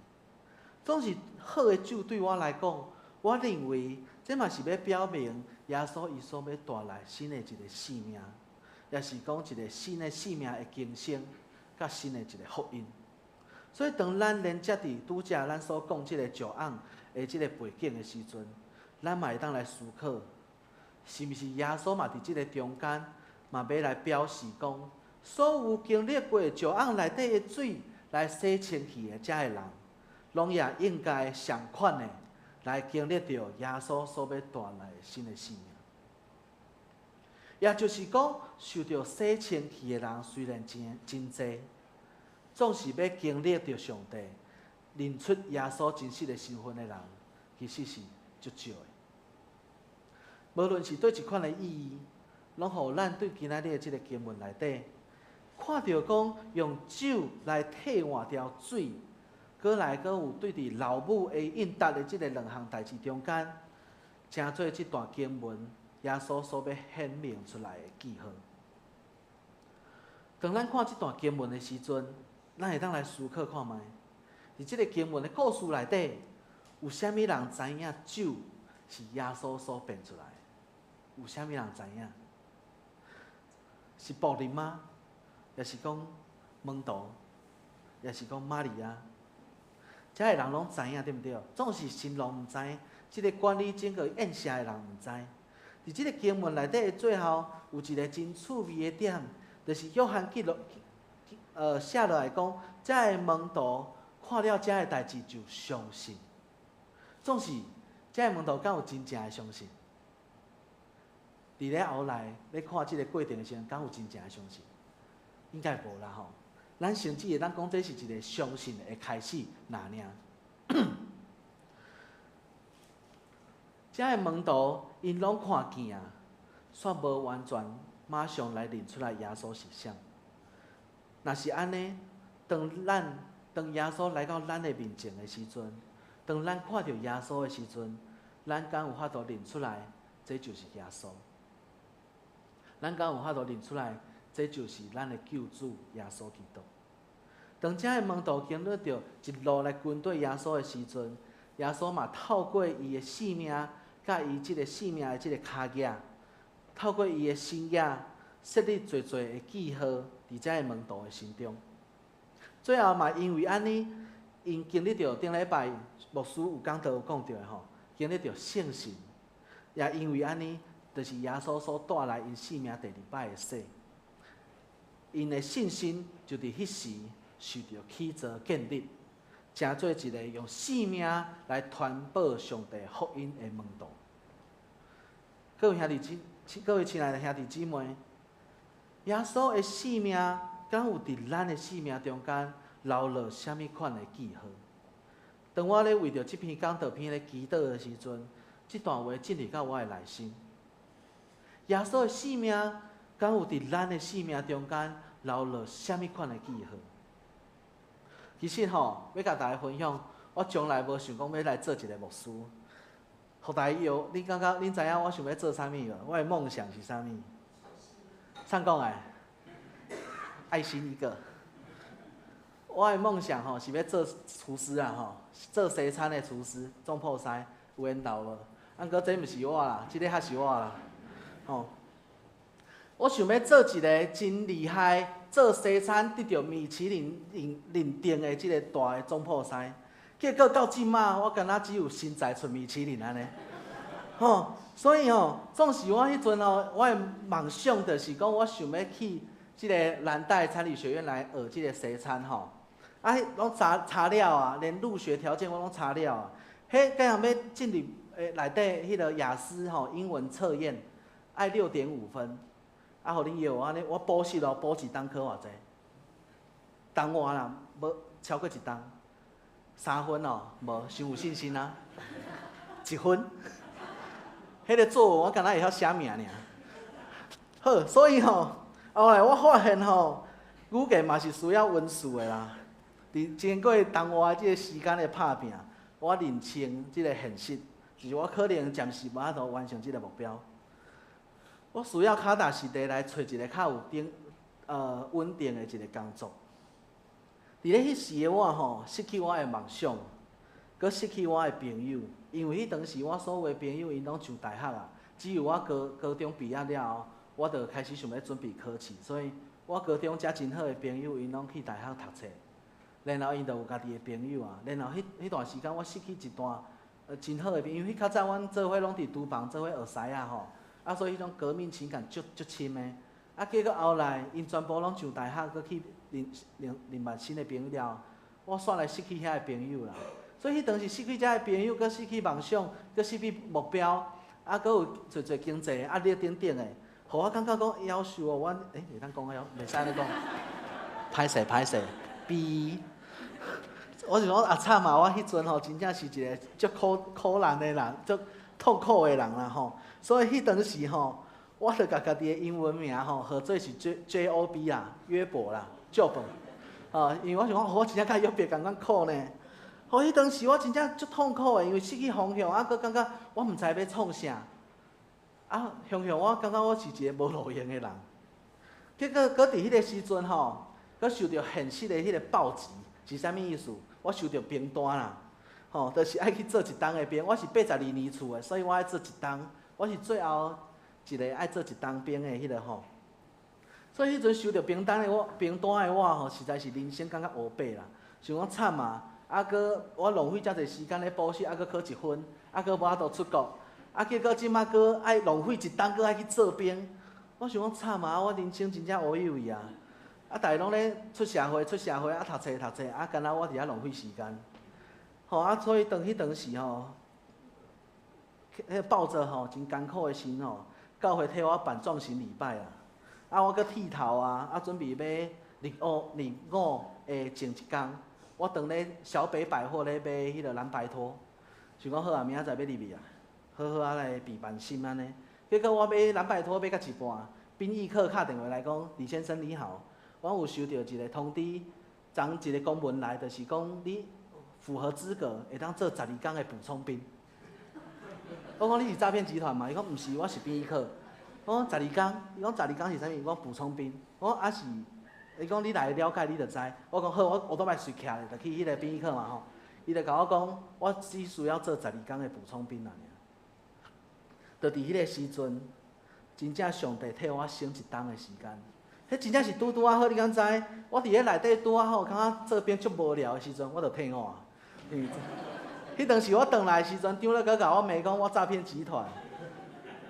總是好的酒對我來講，我認為這嘛是欲表明耶穌伊所欲帶來新的一个生命，抑是講一个新的生命的更新，佮新的一个福音。所以當咱連接佇拄才咱所講這个石甕的這个背景的時陣，咱嘛會當來思考，是毋是耶穌嘛佇這个中間，嘛欲來表示講，所有經歷過石甕內底的水來洗清氣的遮的人，攏也應該仝款的來經歷著耶穌所欲帶來的新的生命。也就是講，受著洗清氣的人雖然真真濟，總是欲經歷著上帝認出耶穌真實的身份的人，其實是足少的。無論是佗一款的意義，攏予咱對今仔日的這个經文內底，看著講用酒來替換掉水，閣來閣有對佇老母的應答的這个兩項代誌中間，成做這段經文耶穌所欲顯明出來的記號。當咱看這段經文的時陣，咱會當來思考看覓，佇這个經文的故事內底，有啥物人知影酒是耶穌所變出來的？有啥物人知影？是僕人嗎？抑是講門徒？抑是講瑪利亞？遮的人攏知影對毋對？總是新郎毋知，這个管理整個宴席的人毋知。佇這个經文內底的最後，有一个真趣味的點，就是約翰記錄，寫落來講，遮的門徒看了遮的代誌就相信。總是遮的門徒敢有真正的相信？佇咧後來，咧看這个過程的時陣，敢有真正的相信？應該無啦吼。咱甚至會當講，這是一个相信的開始，爾爾。遮的門徒，𪜶攏看見啊，煞無完全馬上來認出來耶穌是啥。若是按呢，當咱當耶穌來到咱的面前的時陣，當咱看著耶穌的時陣，咱敢有法度認出來，這就是耶穌？咱敢有法度認出來，這就是咱的救主耶穌基督？當遮的門徒經歷著一路來跟綴耶穌的時陣，耶穌嘛透過伊的性命，佮伊這个性命的這个跤跡，透過伊的身影，設立濟濟的記號佇遮的門徒的心中。最後嘛，因為按呢，𪜶經歷著頂禮拜牧師有講道有講著的吼，經歷著聖神，也因為按呢，就是耶穌所帶來𪜶生命第二擺的洗，𪜶的信心就佇彼時受著起造建立，成做一个用性命來傳播上帝福音的門徒。各位兄弟姊，各位親愛的兄弟姊妹，耶穌的性命敢有佇咱的性命中間留落啥物款的記號？當我咧為著這篇講道篇咧祈禱的時陣，這段話進入到我的內心。耶穌的性命敢有佇咱的性命中間留落啥物款的記號？其實吼，欲共大家分享，我從來無想講欲來做一个牧師。予大家搖，恁感覺恁知影我想欲做啥物無？我的夢想是啥物？啥人講的？愛心一個。我的夢想吼是欲做廚師啊吼，做西餐的廚師，總鋪師有緣投無？啊，毋過這毋是我啦，這个較是我啦，吼。我想欲做一个真厲害，做西餐得著米其林認認證的這个大的總鋪師。結果到這馬，我敢若只有身材出米其林按呢，吼。所以吼，總是我彼陣吼，我的夢想就是講，我想欲去這个藍帶餐飲學院來學這个西餐吼。啊，彼攏查查了啊，連入學條件我攏查了啊。彼敢若欲進入欸內底彼个雅思吼英文測驗，愛6.5分。啊，予恁搖按呢，我補習咯，補一冬考偌濟？冬外啦，無超過一冬。3分哦，無，傷有信心啊。1分。彼个作文我敢若會曉寫名爾。好，所以吼，後來我發現吼，語言嘛是需要溫習的啦。佇經過冬外這个時間的拍拚，我認清這个現實，就是我可能暫時無法度完成這个目標。我需要腳踏實地來揣一个較有定、穩定的一个工作。佇咧彼時的我吼，失去我的夢想，閣失去我的朋友，因為彼當時我所有的朋友𪜶攏上大學啊，只有我高高中畢業了後，我就開始想欲準備考試，所以我高中遮真好的朋友，𪜶攏去大學讀冊，然後𪜶就有家己的朋友啊。然後彼彼段時間，我失去一段真好的朋友，因為彼較早阮做伙攏佇廚房做伙學師仔吼，啊，所以彼種革命情感足足深的。啊，結果後來𪜶全部攏上大學，閣去認認認捌新的朋友了後，我煞來失去遐个朋友啦。所以彼當時失去遮个朋友，閣失去夢想，閣失去目標，啊，閣有濟濟經濟壓力等等的，予我感覺講夭壽哦，阮欸會當講啊，袂使按呢講，歹勢歹勢，嗶。我是講啊慘啊！我彼陣吼真正是一个足苦苦難的人，足痛苦的人啦吼。所以彼當時吼，我就共家己的英文名吼，號做是 J J O B 啦，約伯啦，Job。啊，因為我想講，我真正佮約伯仝款苦呢。予彼當時我真正足痛苦的，因為失去方向，啊，閣感覺我毋知欲創啥。啊，雄雄，我感覺我是一個無路用的人。結果，閣佇彼个時陣吼，閣受著現實的彼个暴擊，是啥物意思？我收著兵單啦，吼，就是愛去做一冬的兵。我是82年次的，所以我愛做一冬。我是最後一个愛做一冬兵的彼个吼。所以彼陣收著兵單的我，兵單的我吼，實在是人生感覺烏白啦。想講慘啊！啊，閣我浪費遮濟時間咧補習，啊，閣考一分，啊，閣無法度出國，啊，結果這馬閣愛浪費一冬，閣愛去做兵。我想講慘啊！我人生真正烏有去啊！啊，逐个攏咧出社會，出社會啊，讀冊讀冊，啊，敢若我佇遐浪費時間。吼啊，所以當彼當時吼，彼抱著吼真艱苦的心吼，教會替我辦壯行禮拜啊。啊，我閣剃頭啊，啊，準備欲入伍入伍的前一工，我當咧小北百貨咧買彼个藍白拖，想講好啊，明仔載欲入去啊，好好啊來備辦心按呢。結果我買藍白拖買到一半，兵役課敲電話來講：李先生你好，我有收著一个通知，昨一个公文來，就是講你符合資格，會當做12工的補充兵。我講你是詐騙集團嗎？伊講毋是，我是兵役課。我講十二工，伊講十二工是啥物？我講補充兵。我講啊是，伊講你來了解你就知。我講好，我都愛隨徛咧，就去彼个兵役課嘛吼。伊就共我講，我只需要做十二工的補充兵爾。就佇彼个時陣，真正上帝替我省一冬的時間。彼真正是拄拄仔好，你敢知？我佇咧內底拄仔好，感覺做兵足無聊的時陣，我就退伍啊。彼當時我轉來的時陣，長老閣共我罵講我詐騙集團。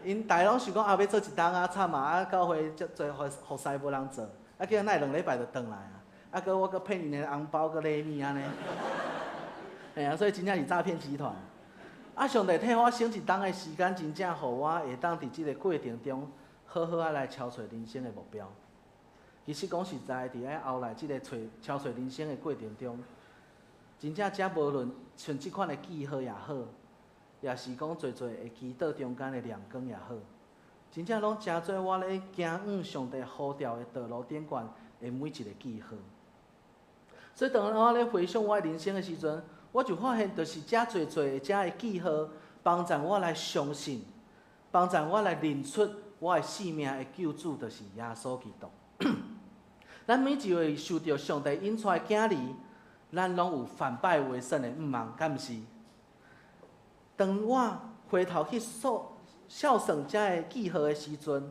𪜶逐个攏想講啊，欲做一冬啊，慘啊！啊，教會遮濟服侍無人做，啊，結果哪會2禮拜就轉來啊？啊，閣我閣騙𪜶的紅包閣禮物按呢？嘿啊，所以真正是詐騙集團。啊，上帝替我省一冬的時間，真正予我會當佇這个過程中，好好仔來敲揣人生的目標。其實講實在，佇咧後來這个揣敲揣人生的過程中，真正遮無論像這款的記號也好，也是講濟濟的祈禱中間的亮光也好，真正攏成做我咧行往上帝呼召的道路頂懸的每一个記號。所以當我咧回想我的人生的時陣，我就發現，就是遮濟濟的遮的記號，幫助我來相信，幫助我來認出我的性命的救主，就是耶穌基督。咱每一位受著上帝引帶的囝兒，咱攏有反敗為勝的向望，敢毋是？當我回頭去數數算遮个記號的時陣，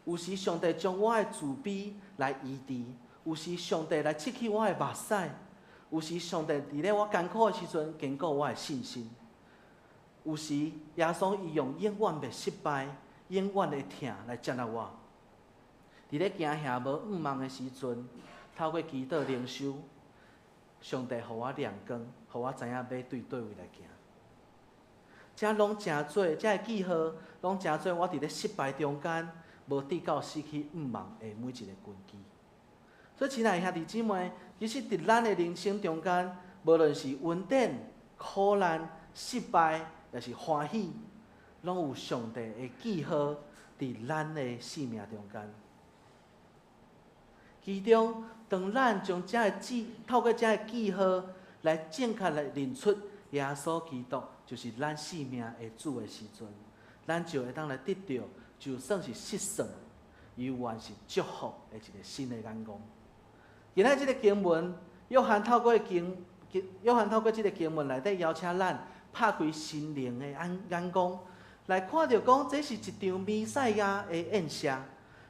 有時上帝將我的自卑來醫治，有時上帝來拭去我的目屎，有時上帝佇咧我艱苦的時陣堅固我的信心，有時耶穌伊用永遠袂失敗、永遠的疼來接納我。佇咧行遐無向望的時陣，透過祈禱靈修，上帝予我亮光，予我知影欲對佗位來行。這攏成做，這个記號攏成做我佇咧失敗中間無得到失去向望的每一个根基。所以，親愛的兄弟姊妹，其實佇咱的人生中間，無論是恩典、苦難、失敗，抑是歡喜，攏有上帝的記號佇咱的生命中間。其中，當咱將這个記透過這个記號來正確來認出耶穌基督就是咱生命的主的時陣，咱就會當來得著，就算是失算，猶原是祝福的一个新的眼光。今仔這个經文，約翰透過這个經文內底邀請咱拍開心靈的眼光，來看著講這是一場彌賽亞的宴席，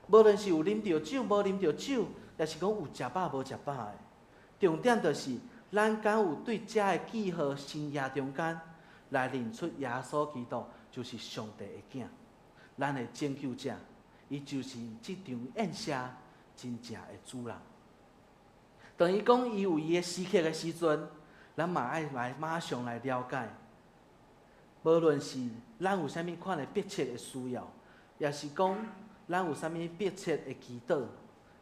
無論是有啉著酒，無啉著酒，抑是講有食飽無食飽的，重點就是咱敢有對這个記號生涯中間來認出耶穌基督就是上帝的囝，咱的拯救者，伊就是這場宴席真正的主人。當伊講伊有伊的時刻的時陣，咱嘛愛來馬上來了解。無論是咱有啥物款的迫切的需要，抑是講咱有啥物迫切的祈禱，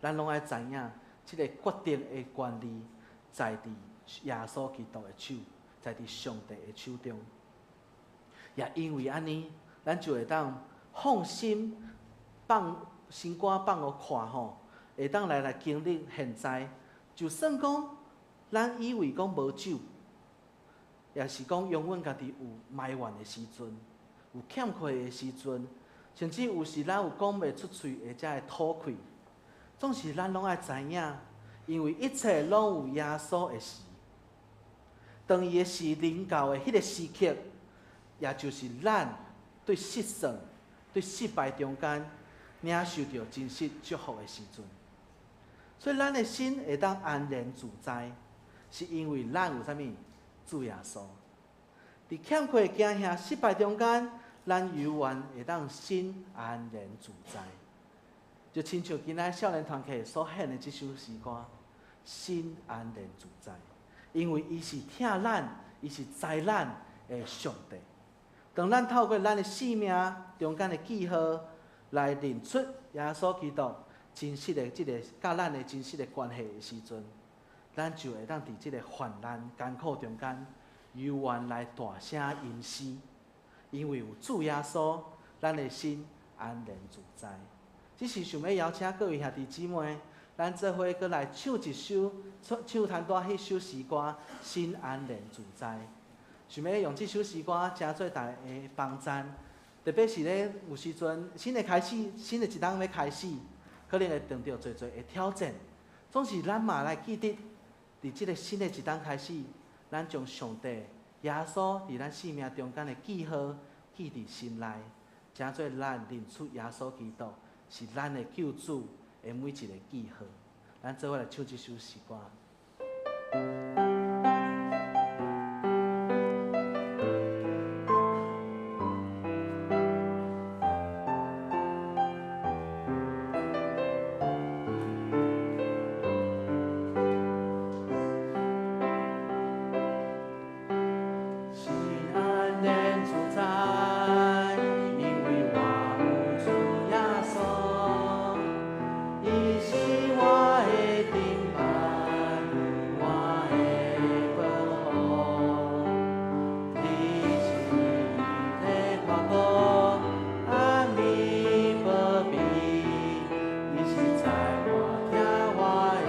咱攏愛知影，這个決定的權利在佇耶穌基督的手，在佇上帝的手中。也因為按呢，咱就會當放心放心肝放予寬吼，會當來經歷現在。就算講咱以為講無酒，抑是講永遠家己有埋怨的時陣，有欠缺的時陣，甚至有時咱有講袂出喙的這个吐氣，總是咱攏愛知影，因為一切攏有耶穌的時。當伊的時臨到的彼个時刻，也就是咱對失算、對失敗中間領受著真實祝福的時陣。所以咱的心會當安然自在，是因為咱有啥物？主耶穌。佇欠缺、驚嚇、失敗中間，咱猶原會當心安然自在。就親像今仔少年團契所獻的這首詩歌，心安然自在，因為伊是疼咱，伊是知咱的上帝。當咱透過咱的生命中間的記號來認出耶穌基督真實的這个佮咱的真實的關係的時陣，咱就會當佇這个患難艱苦中間，猶原來大聲吟詩，因為有主耶穌，咱的心安然自在。只是想欲邀請各位兄弟姊妹，咱做伙閣來唱一首，唱拄仔彼首詩歌《心安然自在》。想欲用這首詩歌，成做大家的幫贊。特別是咧有時陣新的開始，新的一冬欲開始，可能會碰著濟濟的挑戰。總是咱嘛來記得，佇這个新的一冬開始，咱將上帝、耶穌佇咱生命中間的記號記佇心內，成做咱認出耶穌基督是咱的救主的每一个記號。咱做伙來唱這首詩歌。心安然自在，因為我有主耶穌，伊是我的盾牌，我的保護。你是的看顧，暗暝保庇，伊是知我疼我的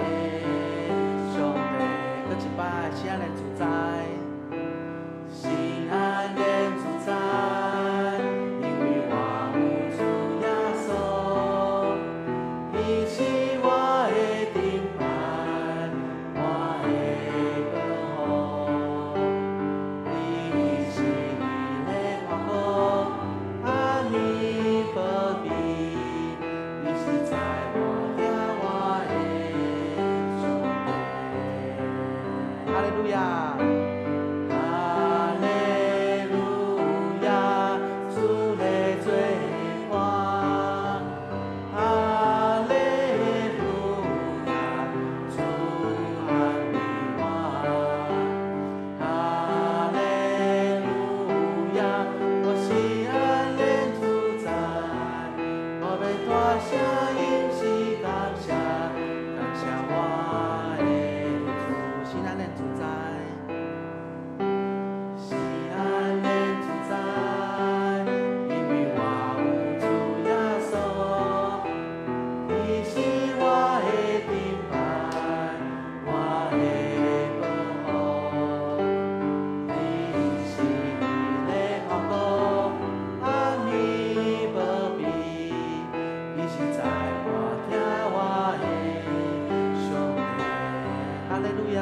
上帝。閣一擺，心安然自在。心安然自在，因為我有主耶穌，伊是我的盾牌，我的保護。伊是的看顧，暗暝保庇，伊是知我疼我的上帝。哈利路亞。哈利路亞，主來做伴。哈利路亞，主安慰我。哈利路亞，我心安然自在，我欲大聲吟詩感謝，感謝我的主，心安然自在。心安然自在，因為我有主耶穌，伊是我的盾牌，我的保護。伊是的看顧，暗暝保庇，伊是知我疼我的上帝。哈利路亞。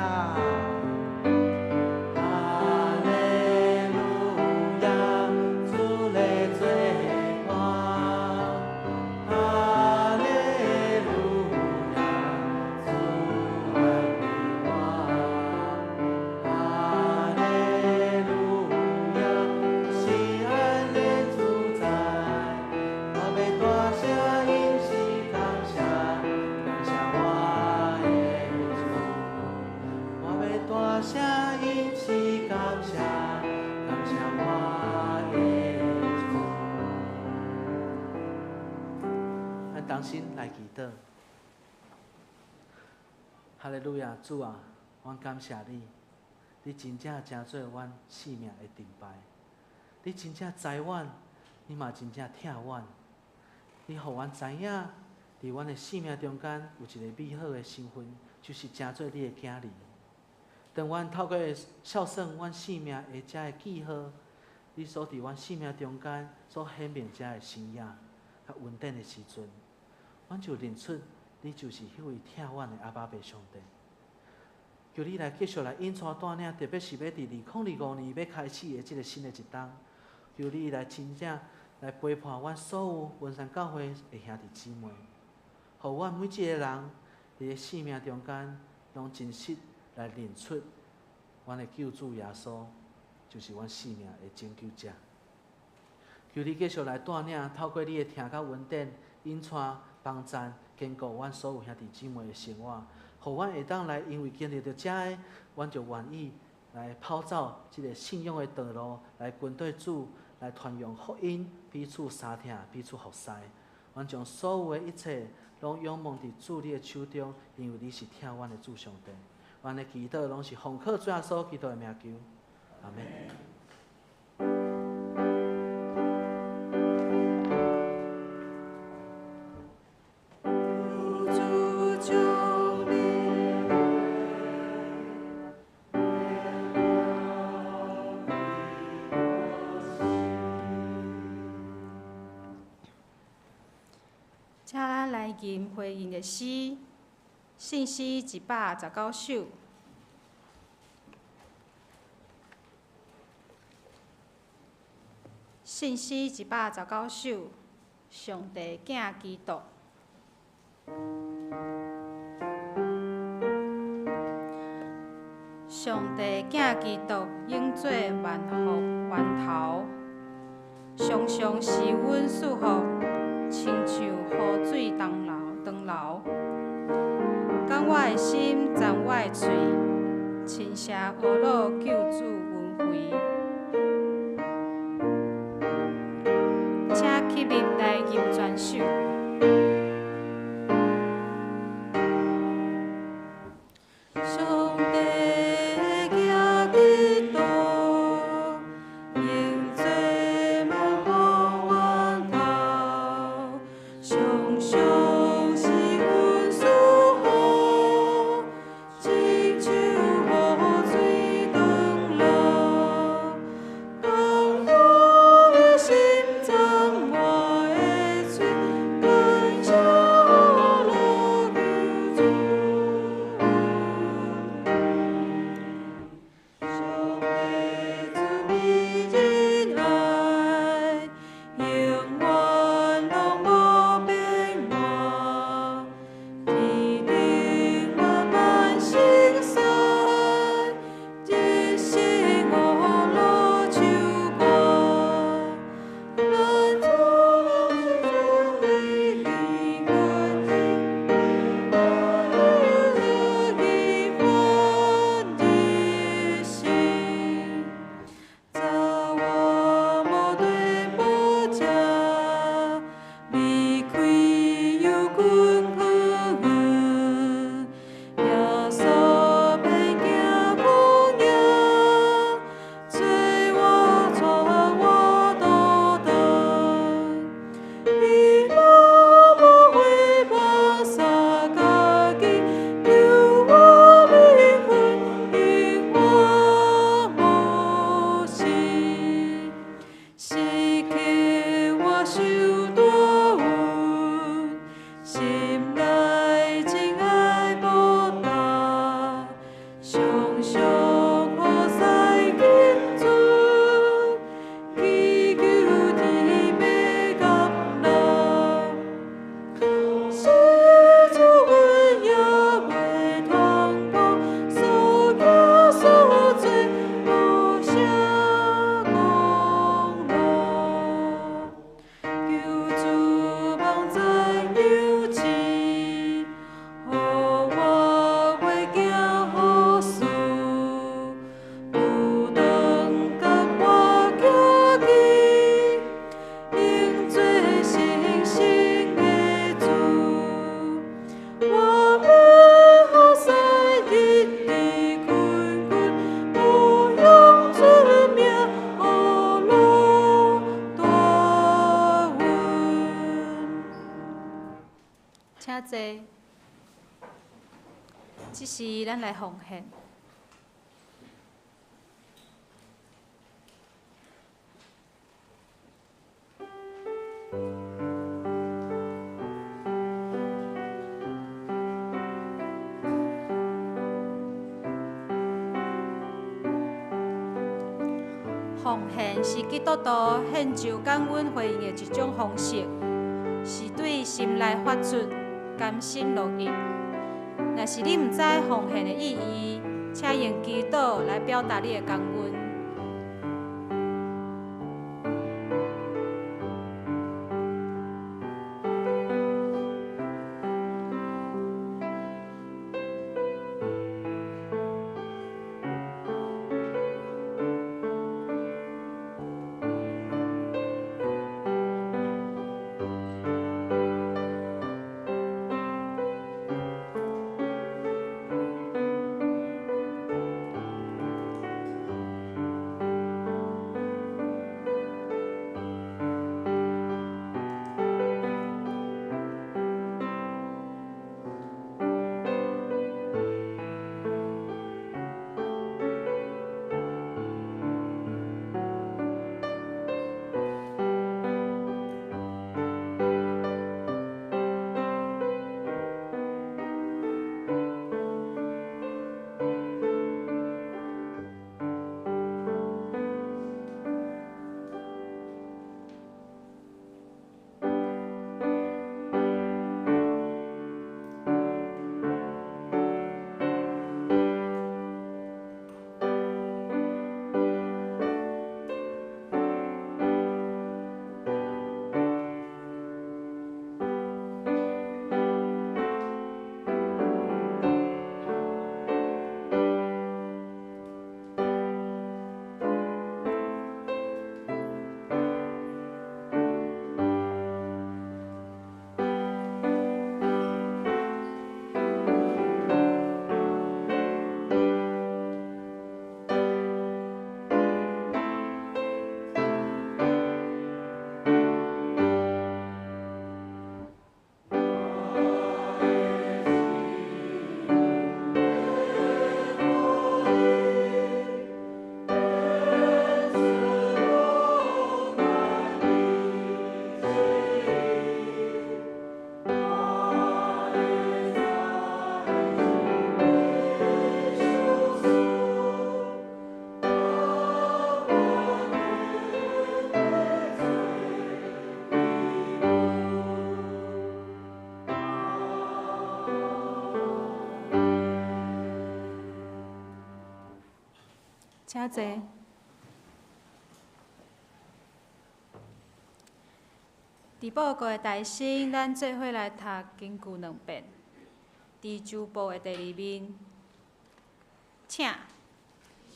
哈利路亞，主來做伴。哈利路亞，主安慰我。哈利路亞，心安然自在，我欲大聲吟詩感謝，感謝我的主。我欲大聲吟詩感謝，感謝我的主。咱同心來祈禱。哈利路亞，主啊，阮感謝你，你真正成做阮生命的盾牌，你真正知阮，你嘛真正疼阮，你予阮知影，佇阮的生命中間有一个美好的身份，就是成做你的囝兒。當阮透過孝順阮生命的這个記號，你所佇阮生命中間所顯明這个身影，佮恩典的時陣，阮就認出你就是彼位疼阮的阿爸父上帝。求你來繼續來引帶帶領，特別是欲佇2025年欲開始的這个新的一冬，求你來真正來陪伴阮所有文山教會的兄弟姊妹，予阮每一个人伫咧生命中间，攏真實來認出阮的救主耶穌，就是阮生命的拯救者。求你繼續來帶領，透過你的疼佮恩典，引帶幫贊堅固阮所有兄弟姊妹的生活，予阮會當來因為經歷著遮个，阮就願意來跑走這个信仰的道路，來跟綴主，來傳揚福音，彼此相疼，彼此服侍。阮將所有的一切攏仰望佇主你的手中，因為你是疼阮的主上帝。阮的祈禱攏是奉靠主耶穌基督的名求，阿們。請咱來吟回應的詩，信詩119首。信詩119首，上帝囝基督。上帝囝基督永做萬福源頭，常常是阮賜福，親像雨水當流長流。感我的心，讚我的喙，親寫呵咾救主恩惠。請起立來吟全首。上帝的囝基督，永做萬福源頭，常常是阮賜福，親像雨水長流。感我的心，讚我的喙，感謝呵咾救主。上帝慈悲仁愛，永遠攏無變換。天頂萬萬聖山，日升呵咾唱歌。咱主主為你歡日新。早我無對無食，離開有君遠。耶穌變行曠野，做我帶我倒轉。伊無無悔放捨家己，救我靈魂永遠無死。時刻我受大恩，心內真愛報答，常常服侍敬主，祈求天父接納。是主阮也袂通過，所行所做無啥功勞。求主幫贊有賜，予我袂驚好事，不當共我行去，永做成聖的主。我欲服侍日日勤勤，不用出名呵咾大恩。請坐。這時，咱來奉獻。奉獻是基督徒獻上感恩回應的一種方式，是對心內發出甘心樂意，若是你毋知奉獻的意義，請用祈禱來表達你的感恩。請坐。佇報告的大先，咱做伙來讀經句兩遍。佇周報的第二面，請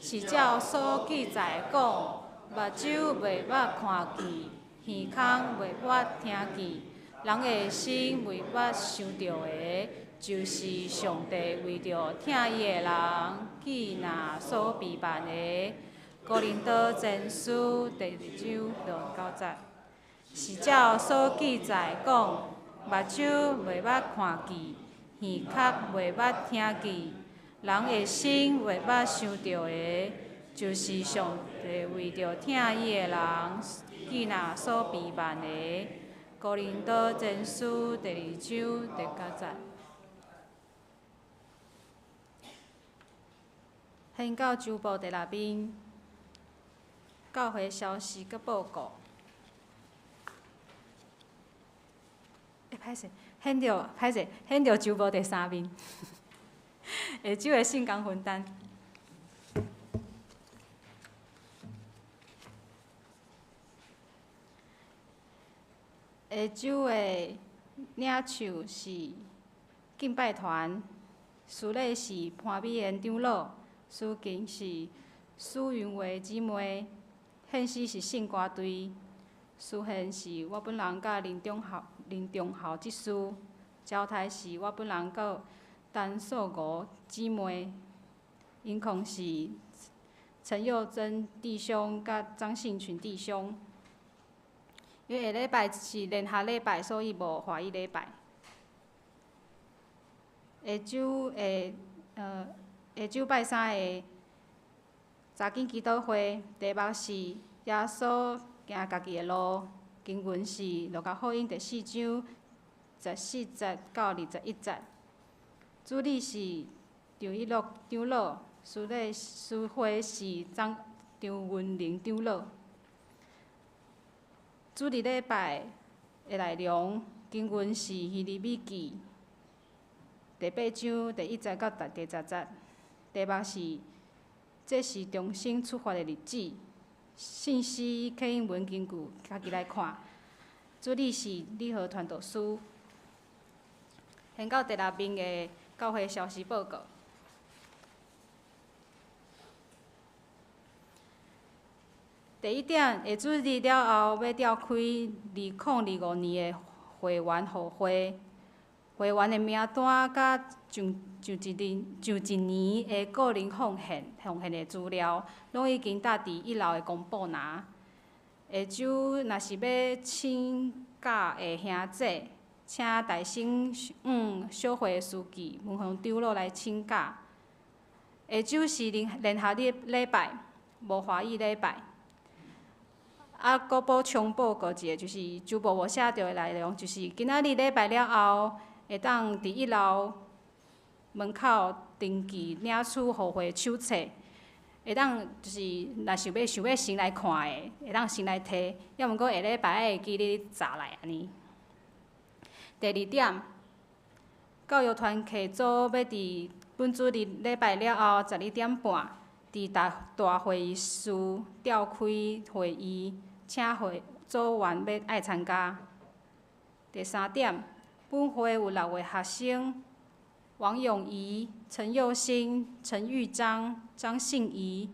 是照所記載講，目睭袂捌看見，耳孔袂捌聽見，人的心袂捌想著的，就是上帝為著疼伊的人，既若所備辦的。哥林多前書第二章6到9節，是照所記載講，目睭袂捌看見，耳孔袂捌聽見，人的心袂捌想著的，就是上帝為著疼伊的人，既若所備辦的。哥林多前書第二章第9節。掀到周報第六面，教會消息佮報告。歹勢，掀著歹勢，掀著周報第三面。下晝的聖工分擔。下晝的領袖是敬拜團，司禮是潘美妍長老，司琴是蘇雲維姊妹，獻詩是聖歌隊，司獻是我本人佮林中豪執事，招待是我本人佮陳素娥姊妹，音控是陳佑珍弟兄佮張信群弟兄。因為下禮拜是聯合禮拜，所以無華語禮拜。下晝的下晝拜三的查經祈禱會，題目是耶穌行家己的路，經文是路加福音第4章14節到21節。主禮是張一樂長老，司禮司會是張文玲長老。主日禮拜的內容，經文是希利米記第八章第一節到第十節。題目是，這是重新出發的日子。信息刻印文根據家己來看。主理是李和傳道師。現到第六面的教會消息報告。第一點，下主日了後，欲召開2025年的會員互會，會員的名單佮上上一年上一年的個人奉獻奉獻的資料，攏已經貼佇一樓的公布欄。下晝若是欲請假的兄姐，請大省小會書記文宏長老來請假。下晝是聯聯合禮禮拜，無華語禮拜。啊，閣補充報告一下，就是周報無寫著的內容，就是今仔日禮拜了後，會當佇一樓門口登記領取互會手冊，會當就是若想欲想欲先來看的，會當先來提，抑毋過下禮拜愛會記咧查來按呢。第二點，教育團契組欲佇本主日禮拜了後12點半，佇大大會議室召開會議，請會組員欲愛參加。第三點，本會有六位學生：王永儀、陳佑興、陳玉章、張信儀、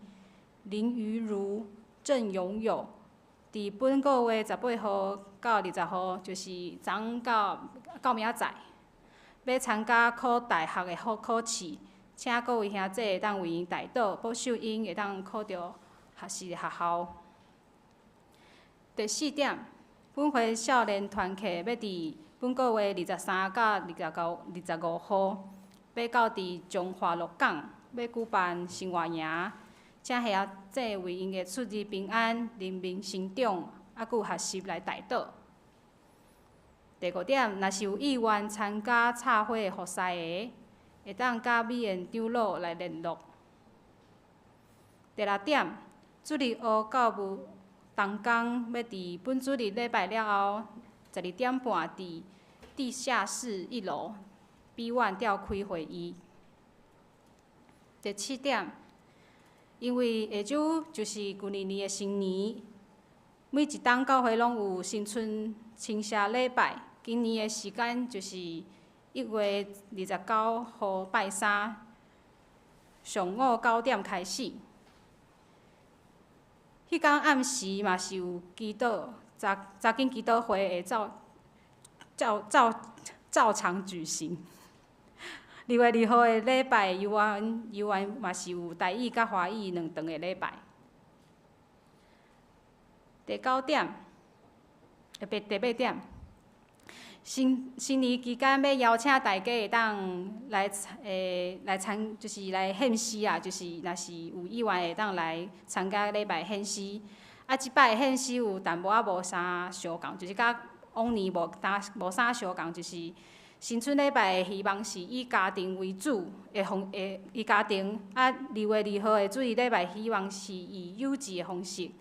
林瑜如、鄭永友。佇本個月18號到20號，就是昨昏到到明仔載，欲參加考大學的考考試，請各位兄姐會當為𪜶代禱，保守𪜶會當考著合適的學校。第四點，本會少年團契欲佇本個月23到29、25號，欲到佇彰化鹿港，欲舉辦生活營，請兄姐為𪜶的出入平安、靈命成長，猶閣有學習來代禱。第五點，若是有意願參加插花的服侍的，會當佮美賢長老來聯絡。第六點，主日學教務同工欲佇本主日禮拜了後，12點半佇地下室一樓 B1 召開會議。第七點，因為下晝就是舊年年的新年，每一冬教會攏有新春稱謝禮拜。今年的時間就是1月29號拜三上午9點開始。彼工暗時嘛是有祈禱，查查經祈禱會會照照照照常舉行。2月2號的禮拜，猶原猶原嘛是有台語佮華語兩場的禮拜。第九點，第第八點，新新年期間欲邀請大家會當來來參，就是來獻詩啊，就是若是有意願會當來參加禮拜獻詩。啊，這擺的獻詩有淡薄仔無啥相仝，就是佮往年無呾無啥相仝，就是新春禮拜的希望是以家庭為主的方，的以家庭。啊，2月2號的主日禮拜希望是以友誼的方式。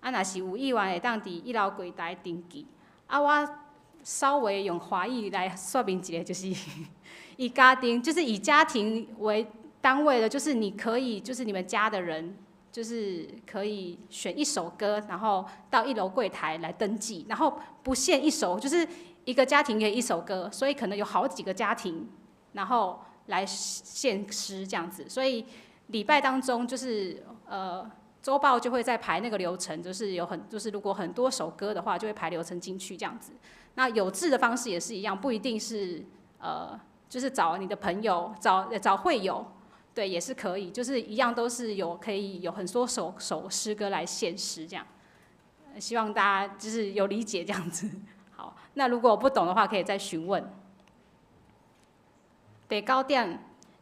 啊，若是有意願會當佇一樓櫃台登記。啊，我稍微用華語來說明一下，就是以家庭，就是以家庭為單位的，就是你可以，就是你們家的人，就是可以選一首歌，然後到一樓櫃台來登記，然後不限一首，就是一個家庭可以一首歌，所以可能有好幾個家庭，然後來獻詩這樣子。所以禮拜當中就是週報就會在排那個流程，就是有很就是如果很多首歌的話，就會排流程進去這樣子。那有志的方式也是一樣，不一定是就是找你的朋友，找找會友，對，也是可以，就是一樣都是有可以有很多首首詩歌來獻詩這樣。希望大家就是有理解這樣子。好，那如果不懂的話，可以再詢問。第九點，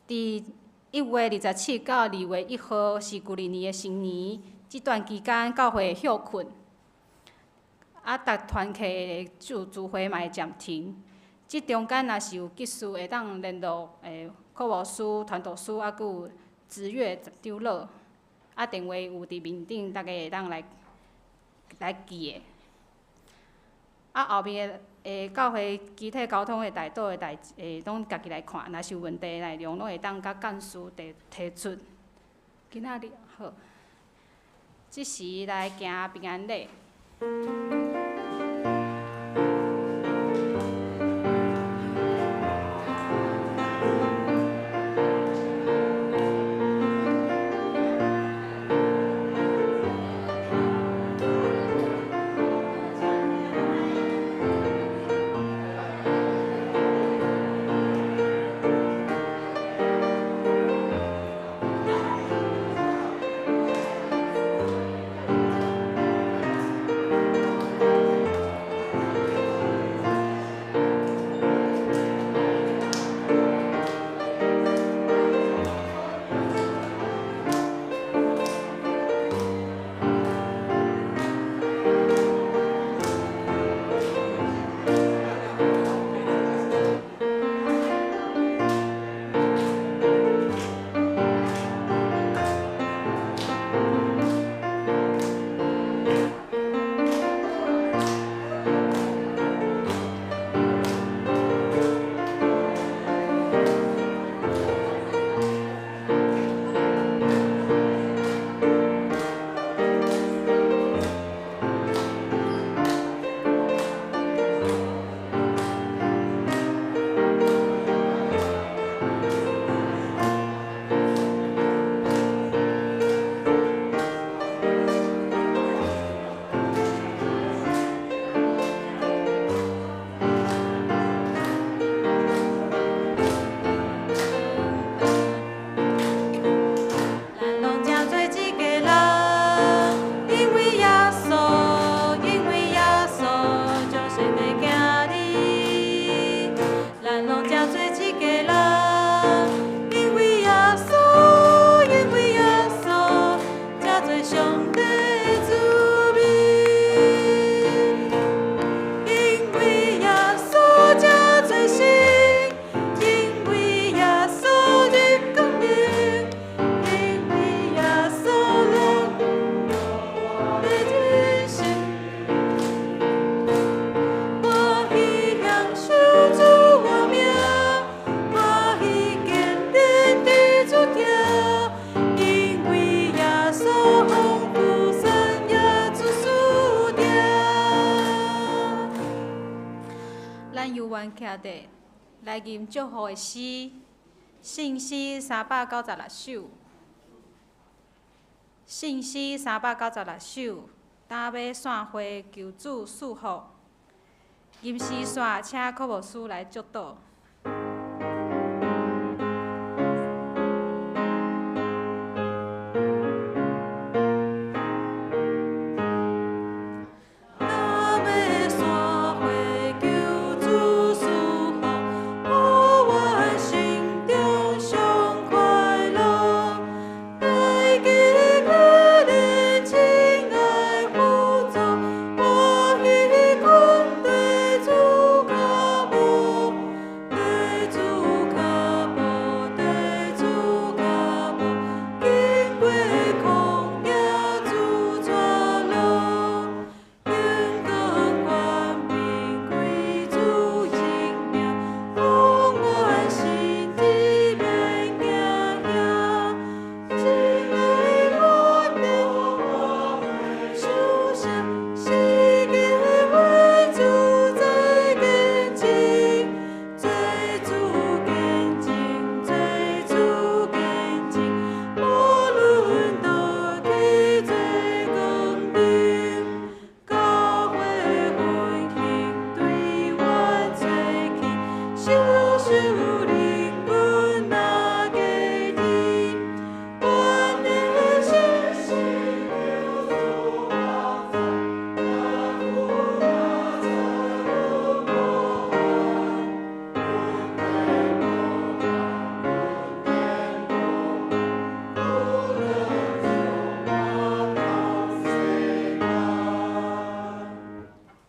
佇1月27到2月1號是舊曆年的新年，這段期間教會休睏，啊，逐團契的聚聚會嘛會暫停。這中間若是有急事，會當聯絡課務師、傳道師，猶閣有職月長老，啊，電話有佇面頂，大家會當來來記的。啊，後面的教會肢體溝通的代禱的代志，攏家己來看，若是有問題的內容，攏會當佮幹事提提出。今仔日好，這時來行平安禮。徛佇來吟祝福的詩，聖詩396首，聖詩396首，今欲散會求主賜福。吟詩煞，請柯牧師來祝禱。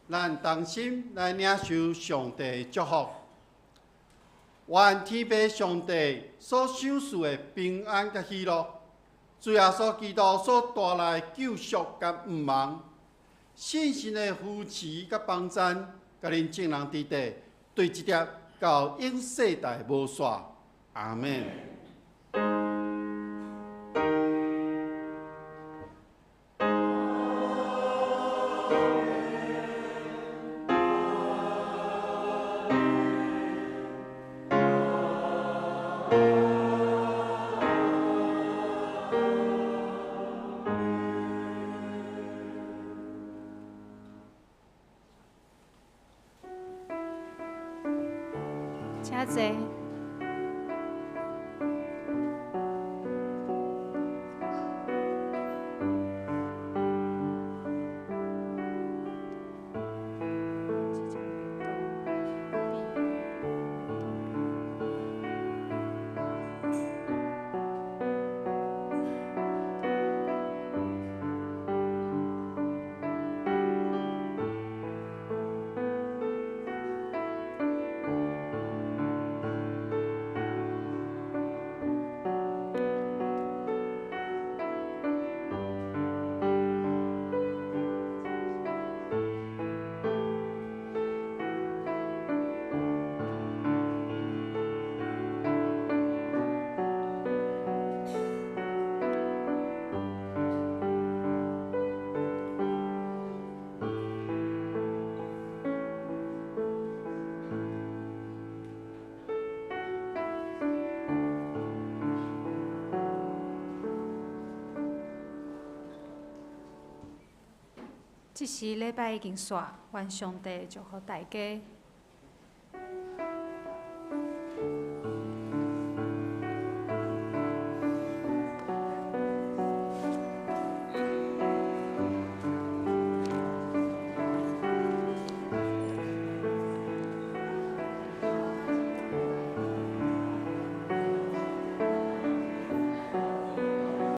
咱同心來領受上帝的祝福。願天父上帝所賞賜的平安佮喜樂，主耶穌基督所帶來的救贖佮毋忘，信心的扶持佮帮赞，共恁众人伫地，对一直到永世代无煞。阿們。请坐。这时礼拜已经煞，愿上帝祝福大家。